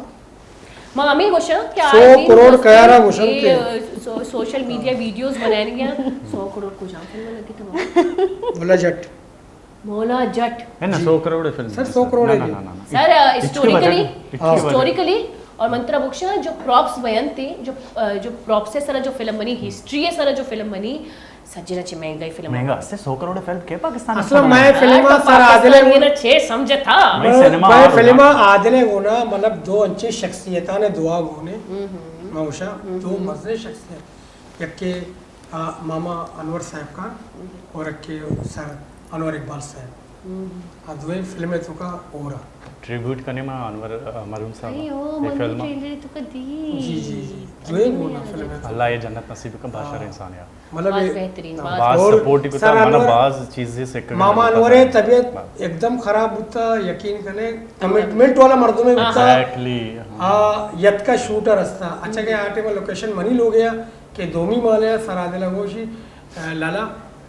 ما ہمیں گوشاں کہ سو کروڑ کیارا گوشاں کہ سو-، سوشل میڈیا ویڈیوز بنائیں گیا، سو کروڑ کجام فلم لگی تو؟ مولا جٹ۔ مولا جٹ۔ ہے نا، سو کروڑ فلم سر، ہے سو سر۔ کروڑ نہ، ہے نہ، جی۔ نہ، نہ۔ سر، ہسٹوریکلی، ہسٹوریکلی اور منترا بخشا جو پراپس بیان تھے، جو، جو پراپس ہے سر، جو فلم بنی، ہسٹری ہے سر، جو فلم بنی، سجنا چہ مہنگائی فلم۔ مہنگا استے سو کروڑ فلم کے پاکستان اصلا میں فلم سر عادل ہے نا چھ سمجھتا۔ میں سینما میں فلم عادل ہے نا، مطلب دو انچے شخصیتاں نے دعا گونے۔ موشا دو مزے شخصیت، یک کہ ماما انور صاحب خان اور یک کہ سر انور اقبال صاحب۔ آ دوئیں فلم تو کا اور ٹریبیوٹ کنے ما انور مرحوم صاحب۔ اے او، یہ فلم تو کا دی۔ جی، جی، جی۔ دوئیں گونا فلم ہے تو۔ اللہ یہ جنت نصیب کا باشر انسان یار۔ مطلب باز بہترین، باز۔ باز سپورٹ ہی کتا، منا باز چیزیں سکھا۔ ماما انور طبیعت ایک دم خراب بوتا، یقین کنے، کمٹمنٹ والا مردم ہے بوتا۔ ایگزیکٹلی۔ آ یت کا شوٹر استا، اچھا کہ آ ٹائم لوکیشن منی لوگ ہے کہ دومی مالے سر عادل گوشی، لالا،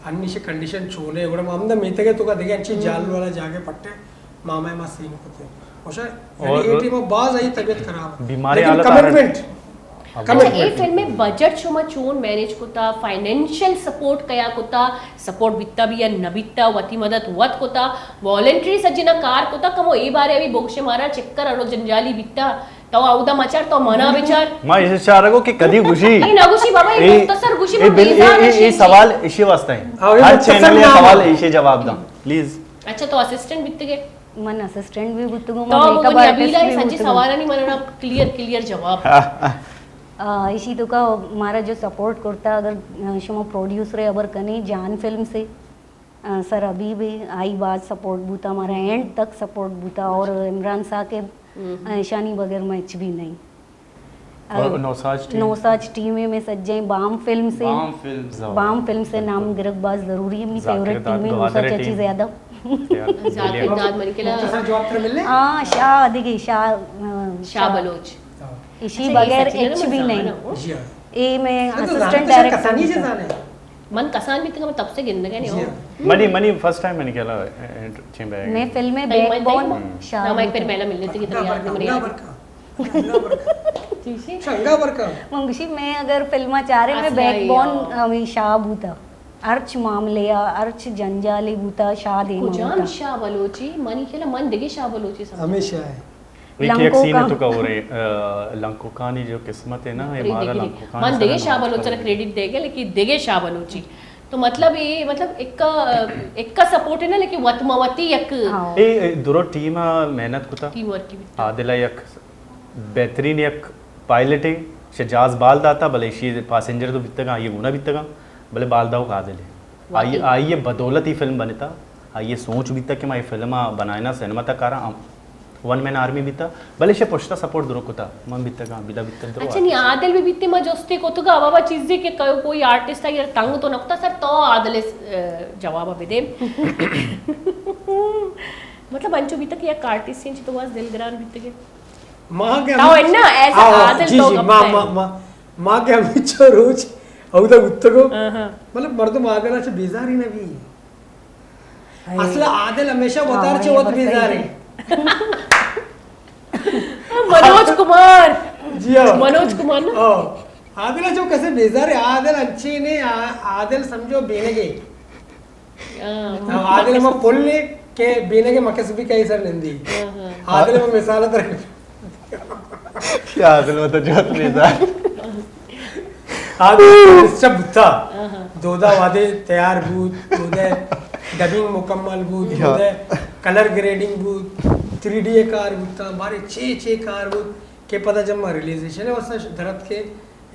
انی شے کنڈیشن چونے، گڑا ہمدا میتگے تو کا دیگه انچی جال والا جاگے پٹے۔ ماما ما سین کتے۔ خوشا، یعنی اور اے ٹیم باز آئی طبیعت خراب۔ بیماری لیکن حالت کمٹمنٹ۔ اچھا، اے فلم میں بجٹ شما چون مینج کتا، فائنینشل سپورٹ کیا کتا، سپورٹ بیتا بھی یا نہ بیتا، وتی مدد وت کتا، والنٹری سجنا کار کتا، کمو اے بارے ابھی بوگش مارا چکر انو جنجالی بیتا، تو اودا مچار، تو منا بچار۔ ما اسے چارگو کہ کدی گوشی۔ اے نہ گوشی بابا، اے مختصر گوشی، اے من بل-، اے، بیزار اے، اے نشین۔ سوال اشی واسطہ ہے۔ ہر چینل یہ سوال اشی جواب داں، پلیز۔ اچھا، تو اسسٹنٹ بیتگے؟ من اسسٹنٹ بھی بوتگوں، تو من میک اپ آرٹسٹ بھی بوتگوں۔ سوالانی مننا کلیئر، کلیئر جواب۔ آ، ایشی تو کا مارا جو سپورٹ کرتا، اگر، آ، شما پروڈیوسر ابر کنے جان فلم سے، آ، سر ابھی بھی آئی باز سپورٹ بوتا، مارا اینڈ تک سپورٹ بوتا، اور عمران ثاقب، آ، ایشانی بغیر میں ہچ بھی نہیں۔ اور نوساج ٹیم۔ نوساج ٹیم ہے، میں سجیں بام فلم سے۔ بام فلم سے۔ بام فلم سے نام گرگ باز ضروری ہے، اپنی فیوریٹ ٹیم ہے، نوساج چاچی زیادہ۔ ذاکر داد منی کلا۔ ہاں، شاہ دیگی، شاہ، آ، شاہ بلوچ۔ ایشی بغیر ہچ بھی نہیں۔ اے میں اسسٹنٹ ڈائریکٹر۔ من کسان بھی تک تب سے گندگا نہیں ہوں۔ منی، منی فرسٹ ٹائم منی کلا چیم بے۔ میں فلم میں بیک بون شاہ۔ میں پہلا ملنے تھی کتنی یاد نہیں۔ چنگا برکا۔ من گوشی، میں اگر فلم چارے، میں بیک بون ہمیں شاہ بوتا۔ ہرچ معاملے آ، ہرچ جنجالے بوتا، شاہ دیما بوتا۔ کجام شاہ بلوچی؟ منی خیال من دگے شاہ بلوچی سمجھتا۔ ہمیشہ ہے۔ ایک ایک سین تو کا ہو رہے، لنکوکانی جو قسمت ہے نا، یہ مارا لنکوکانی من دیگه شاہ بلوچ را کریڈٹ دے گے، لیکن دیگه شاہ بلوچی تو مطلب یہ مطلب ایک ایک سپورٹ ہے نا، لیکن وت موتی یک اے درو ٹیم محنت کتا۔ ٹیم ورک کی عادلہ یک بہترین یک پائلٹ ہے، شجاز بال داتا، بلے ایشی پاسنجر تو بیتگا، یہ گونا بیتگا، بلے بال داؤ عادل ہے۔ آئی آئی بدولت ہی فلم بنتا، آئی سوچ بیتا کہ ما یہ فلم بنائنا سینما تک آ رہا، ون مین آرمی بیتا، بلے شے پشتا سپورٹ درو کتا، من بیتگا، بیدا بیتا درو۔ اچھا، نی عادل بھی بیتے، ما جستے کو تو گا بابا چیزے کہ کوئی آرٹسٹ ہے یار تنگ تو نکتا سر، تو عادل جواب بدے۔ مطلب انچو بیتا کہ یک آرٹسٹ ہیں تو واز دلگران بیتے کہ ما کہ تو ہم- ہے نا، ایسا ہاں، ہاں، عادل جی، تو جی، گپ ما، ہے۔ ما، ما، ما کہ ہمیں چو روچ اودا اتگو۔ ہاں، ہاں۔ مطلب مردم عادل چ بیزاری نہ بھی۔ اصل عادل ہمیشہ وتار چ وت بیزاری۔ منوج کمار۔ جی ہاں۔ منوج کمار نا؟ ہاں۔ عادل چو کسے بیزاری، عادل انچے نے، آ-، عادل سمجھو بینگے۔ ہاں۔ عادل ہم پل نے کہ بینے کے مکس بھی کئی سر نندی۔ ہاں، ہاں۔ عادل ہم مثال تر۔ کیا عادل مت جو بیزار۔ عادل سب بوتا۔ ہاں، ہاں۔ دودا وادے تیار بود، دودا ڈبنگ مکمل بود، دودا کلر گریڈنگ بود، تھری ڈی کار بوتا، بارے چے چے کار بود کہ پتہ جب ما ریلیزیشن ہے وسا درد کے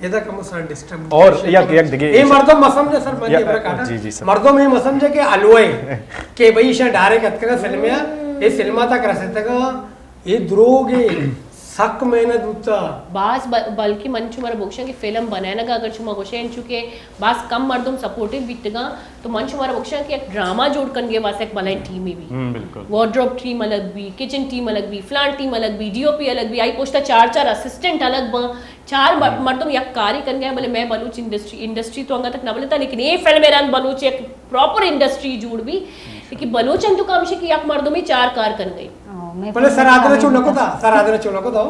ادا کمو سر ڈسٹرب اور یک، یک دگہ اے مردم مسمجھے سر، من یا-، یہ برا کاٹا۔ جی، جی سر۔ مردم یہ مسمجھے کہ الوئے کہ بھئی ایشاں ڈائریکٹ اتکگا فلم یا، اے فلما تک رسیتگا، اے دروگ اے، سک محنت بوتا۔ باز ب-، بلکہ من چو مارا بگشاں کہ فلم بنائنگا اگر چو ما گوشیں انچو کہ باز کم مردم سپورٹیو بیتگا، تو من شمارا بگشاں کہ یک ڈرامہ جوڑ کنگے واسطہ یک بلائیں ٹیمے بی۔ ہم، بالکل۔ وارڈروب ٹیم الگ بی، کچن ٹیم الگ بی، فلان ٹیم الگ بی، ڈی او پی الگ بی، آئی پشتا چار چار اسسٹنٹ الگ باں، چار م-، مردم یک کارے کنگے، بلے میں بلوچ انڈسٹری، انڈسٹری تو انگا تک نہ بلتا، لیکن اے فلم ایران بلوچ یک پراپر انڈسٹری جوڑ بی، لیکن بلوچ انتو کامشے کہ یک مردمے چار کار کنگے۔ ہاں، میں بلے سر آدرا چو نکتا، سر آدرا چو نکتا۔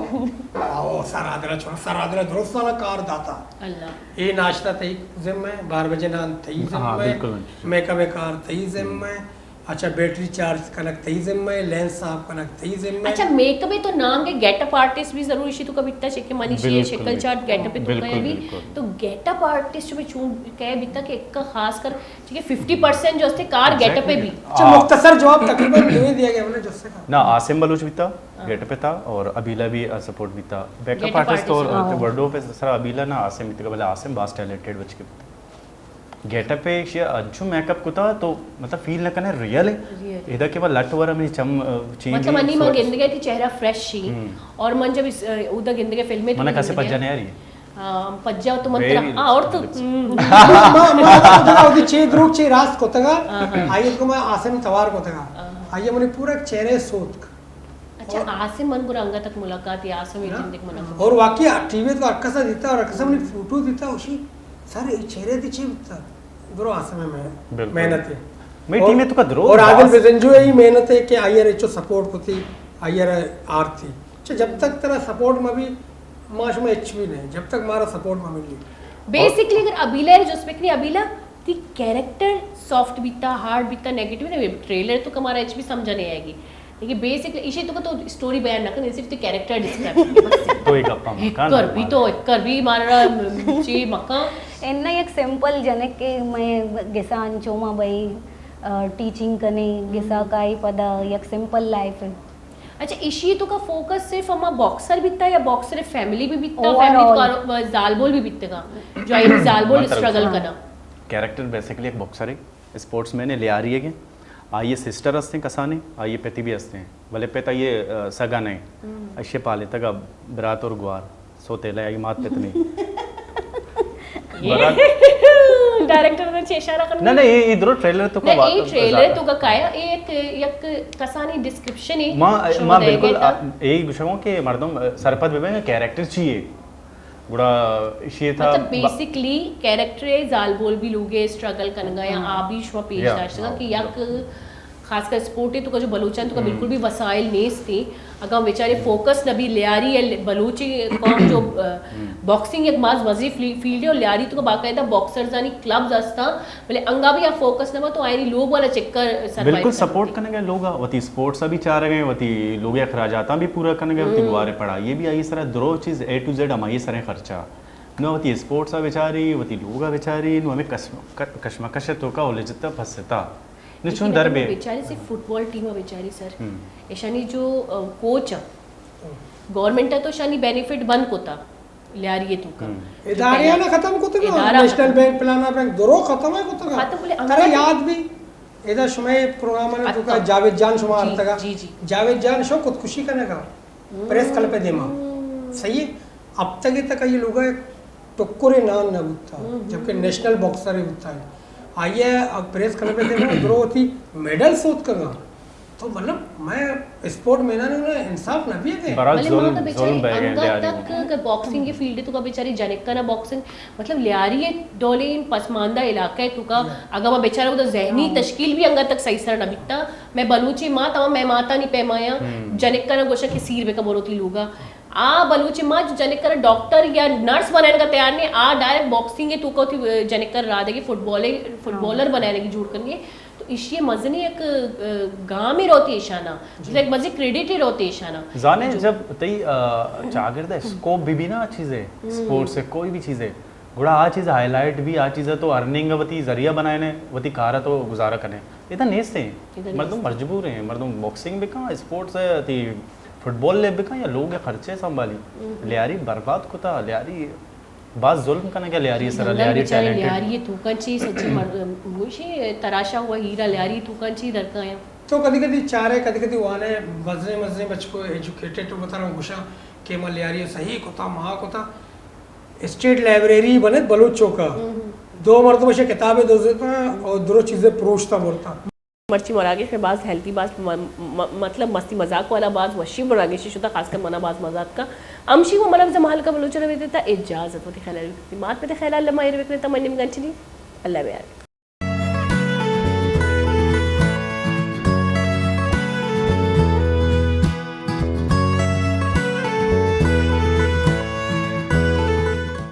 آو، سر آدرا چو، سر آدرا درست والا کار داتا۔ اللہ۔ اے ناشتہ تئی ذمہ ہے، بارہ بجے نان تئی ذمہ ہے، بالکل۔ میک اپ کار تئی ذمہ ہے، اچھا بیٹری چارج کنک تئی ذمہ ہے، لینس صاف کنک تئی ذمہ ہے۔ اچھا میک اپ تو نام کے گیٹ اپ آرٹسٹ بھی ضروری شی تو کبھی تا چکے منی شی بالکل، شکل چارٹ گیٹ اپ تو بالکل، کہے بھی بالکل۔ تو گیٹ اپ آرٹسٹ بھی چون کہے بھی تا کہ ایک کا خاص کر چونکہ ففٹی پرسینٹ جو استے کار گیٹ اپ پہ بھی۔ اچھا، مختصر جواب تقریباً دوئیں دیا گیا ہم نے جس سے کہا۔ نہ، عاصم بلوچ بیتا، ہاں۔ گیٹ اپ پہ تھا اور ابیلا بھی، آ، سپورٹ بیتا۔ Back up get up artist اور آرٹسٹ، ہاں۔ ورڈو پہ سرا ابیلا نہ عاصم بیتا، بلے عاصم باز ٹیلنٹڈ بچ کے بیتا۔ گیٹ اپ پہ شی انچو میک اپ کتا تو مطلب فیل نہ کنے ریئل ہے۔ ریئل۔ ادا کہ وہ لٹ ور ہمیں چم، آ، چین مطلب بھی انی ما سوچ۔ گندگے تھی چہرہ فریش ہی۔ ہم۔ اور من جب اس، آ، ادا گندگے فلمیں تو منا کسے گندگے۔ پجا نہیں آ رہی ہے۔ ہاں، پجا تو من ویری ترا، ہاں، اور تو، گڈ۔ ہم۔ ما، ما، ما تو ترا وتی چے دروگ چے راست کتگا، ہاں، ہاں۔ آئی کو میں عاصم توار کتگا۔ ہاں۔ آئی منی پورا چہرے سوتک۔ اچھا، اور عاصم من گرا انگا تک ملاقات یا عاصم یہ نا؟ زندگ منا۔ اور واقعی ٹی وی تو ہر کسا دیتا اور ہر کسا منی فوٹو دیتا، اسی سر یہ چہرے دی چے بتا؟ درو عاصم ہے میں، بالکل۔ محنت ہے۔ میں اور، ٹیم ہے تو کا درو اور عادل باس۔ بزنجو یہی محنت ہے کہ I R H O support کو تھی، آئی آر آرتی۔ اچھا، جب تک ترا سپورٹ ما بھی، ما شما اچ بھی نہیں، جب تک مارا سپورٹ ما ملی۔ بیسکلی اگر ابیلا ہے، جو اس میں ابیلا، تی کیریکٹر سافٹ بیتا، ہارڈ بیتا، نیگیٹو نہیں، ٹریلر تو ہمارا اچ بھی سمجھا نہیں آئے گی۔ لیکن بیسکلی ایشی تو کا تو اسٹوری بیان نہ کر، صرف تو کیریکٹر ڈسکرائب کر، بس۔ تو ایک اپا مکان کر بھی تو، کر بھی مارا چی مکان۔ انہ یک سمپل جنک کہ میں گسان چوما بھائی، آ، ٹیچنگ کنے، گسا کائی پدا یک سمپل لائف ہے۔ اچھا، ایشی تو کا فوکس صرف ہما باکسر بیتا یا باکسر فیملی بھی بیتا، اوور فیملی آل۔ تو زالبول بھی بیتگا، جو آئی زالبول اسٹرگل کنا۔ کیریکٹر بیسیکلی ایک باکسر ہے، اسپورٹس مین ہے، لیاری ہے کہ آئی سسٹر ہستے ہیں کسانے، آئی پتی بھی ہستے ہیں، بلے پت آئی، آ، سگا نہیں، اشے پالے تگا برات اور گوار۔ سوتیلا یا مات پت نہیں۔ ڈائریکٹر نے چے اشارہ کرنا؟ نہ، نہ، یہ، یہ درو ٹریلر تو کا نہ، یہ ٹریلر تو کا کایا، یہ ایک، یک کسانی ڈسکرپشن ہے۔ ما، ما بالکل، آ، یہی گوشگوں کہ مردم، آ، سرپد ببیں کہ کیریکٹر چی ہے۔ گڑا اشی تھا مطلب با- بیسکلی کیریکٹر ہے، زالبول بھی لوگے اسٹرگل کنگا یا آ بھی شما پیش داشتگا کہ یک خاص کر اسپورٹ ءِ توکا جو بلوچاں توکا بالکل بھی وسائل نیست ایں، اگاں بیچارے فوکس نہ بی، لیاری ءِ، بلوچی قوم جو، آ، باکسنگ یک باز مزنیں فلی-، فیلڈ ہے اور لیاری توکا باقاعدہ باکسرزانی کلبز ہستاں، بلے انگا بھی آ فوکس نہ با تو آئینی لوگ والا چکر سروائیو بالکل سپورٹ کنگ ءَ لوگ ءَ، وتی اسپورٹس ءَ بھی چارگ ءَ، وتی لوگ ءِ اخراجاتاں بھی پورا کنگ ءَ، وتی گوار ءِ پڑھائی ءَ بھی آئی سرا درو چیز اے ٹو زیڈ ہمائی سریں خرچہ۔ نو وتی اسپورٹس ءَ بچاری، وتی لوگ ءَ بچاری، نو ہمیں کشم-، ک-، کشمکش ءِ توکا الجتہ پھستا۔ نشون لیکن در اگاں بے۔ بیچاری صرف فٹبال ٹیم ءَ بیچاری سر۔ ہم۔ ایشانی جو، آ، کوچ ءَ، گورنمنٹ ءَ تو ایشانی بینیفٹ بند کتا لیاری ءِ توکا۔ ہم۔ ادارے نا ختم کتا نا، ادارہ نیشنل ختم۔ بینک، فلانا بینک، درو ختم ہے کتا۔ ختم بولے ترا انگا یاد بھی، ادا شما پروگرام نے توکا اتکا۔ جاوید جان شما جی، آرتگا۔ جی، جی۔ جاوید جان شو خودکشی کنگا۔ پریس کلب ءِ دیما۔ صحیح ہے؟ اب تک، تک یہ لوگ ٹکرے نان نہ بوتا، جبکہ نیشنل باکسر بوتا ہے۔ آئیے اب پریس کلب ءِ دیما درو وتی میڈل سوت کنگا۔ تو مطلب میں اسپورٹ میناں نے انصاف نہ بھی ہے۔ برات بلے ما ظلم، تو بیچاری ظلم بہ گئے انگا لیاری تک کہ باکسنگ ءِ فیلڈ ءِ توکا بیچاری جنکاں نا باکسنگ، مطلب لیاری ءِ ڈولیں پسماندہ علاقہ ءِ توکا اگاں ما بیچارے وتا ذہنی تشکیل بھی انگا تک صحیح سر نہ بیتا، مئے بلوچی مات، ہما مئے ماتانی پیمایاں جنکاں نا گوشاں کہ سیر بکن برو تی لوگا۔ آ بلوچی مات جو جنکاں ڈاکٹر یا نرس بنائینگا تیار نہیں، آ ڈائریکٹ باکسنگ ءِ توکا وتی جنکاں راہ دگی، فٹبال، فٹبالر بنائینگی جوڑ کنگی۔ تو ایشی مزنی یک، آ، گامے روتی ایشانا، جی۔ یک مزنی کریڈٹ روتی ایشانا۔ زانے جو جب تئی، آ، چاگرد اسکوپ بھی بھی نا چیزے، اسپورٹس ہے، کوئی بھی چیزے، گڑا آ چیز ہائی لائٹ بھی، آ چیز تو ارننگ وتی ذریعہ بنائینے، وتی کار تو گزارا کنے۔ ادا نیست ہیں۔ ادا مردم نیست۔ مجبور ہیں، مردم باکسنگ بکن، اسپورٹس ہے، تی فٹبال لیب بکن یا لوگ خرچے سنبھالی۔ لیاری برباد کتا، لیاری باز ظلم کنگا لیاری سرا، لیاری بیچارے ٹیلنٹڈ۔ لیاری توکاں چی سچی مر-، موشی تراشا ہوا ہیرا لیاری توکاں چی درکایا۔ تو کدی کدی چارے، کدی کدی وانے، مزنیں مزنیں بچکو ایجوکیٹڈ بترا گوشاں کہ ما لیاری صحیح کتا، ما کتا۔ اسٹیٹ لائبریری بنت بلوچ چوکا۔ دو مردم اشے کتابے دوزتا اور درو چیزے پروشتا برتا۔ مرچی مراگش میں باز ہیلتھی، باز م-، م-، مطلب مستی مذاق والا، باز وشی مراگشی شتا، خاص کر منا باز مزہ اتکا۔ ہمشی و منا بزاں مہلکا بلوچ روی دیتا اجازت، وتی خیال وتی مات پہ خیال لما ایر بکنے تا من نمگان چلی۔ اللہ بیار۔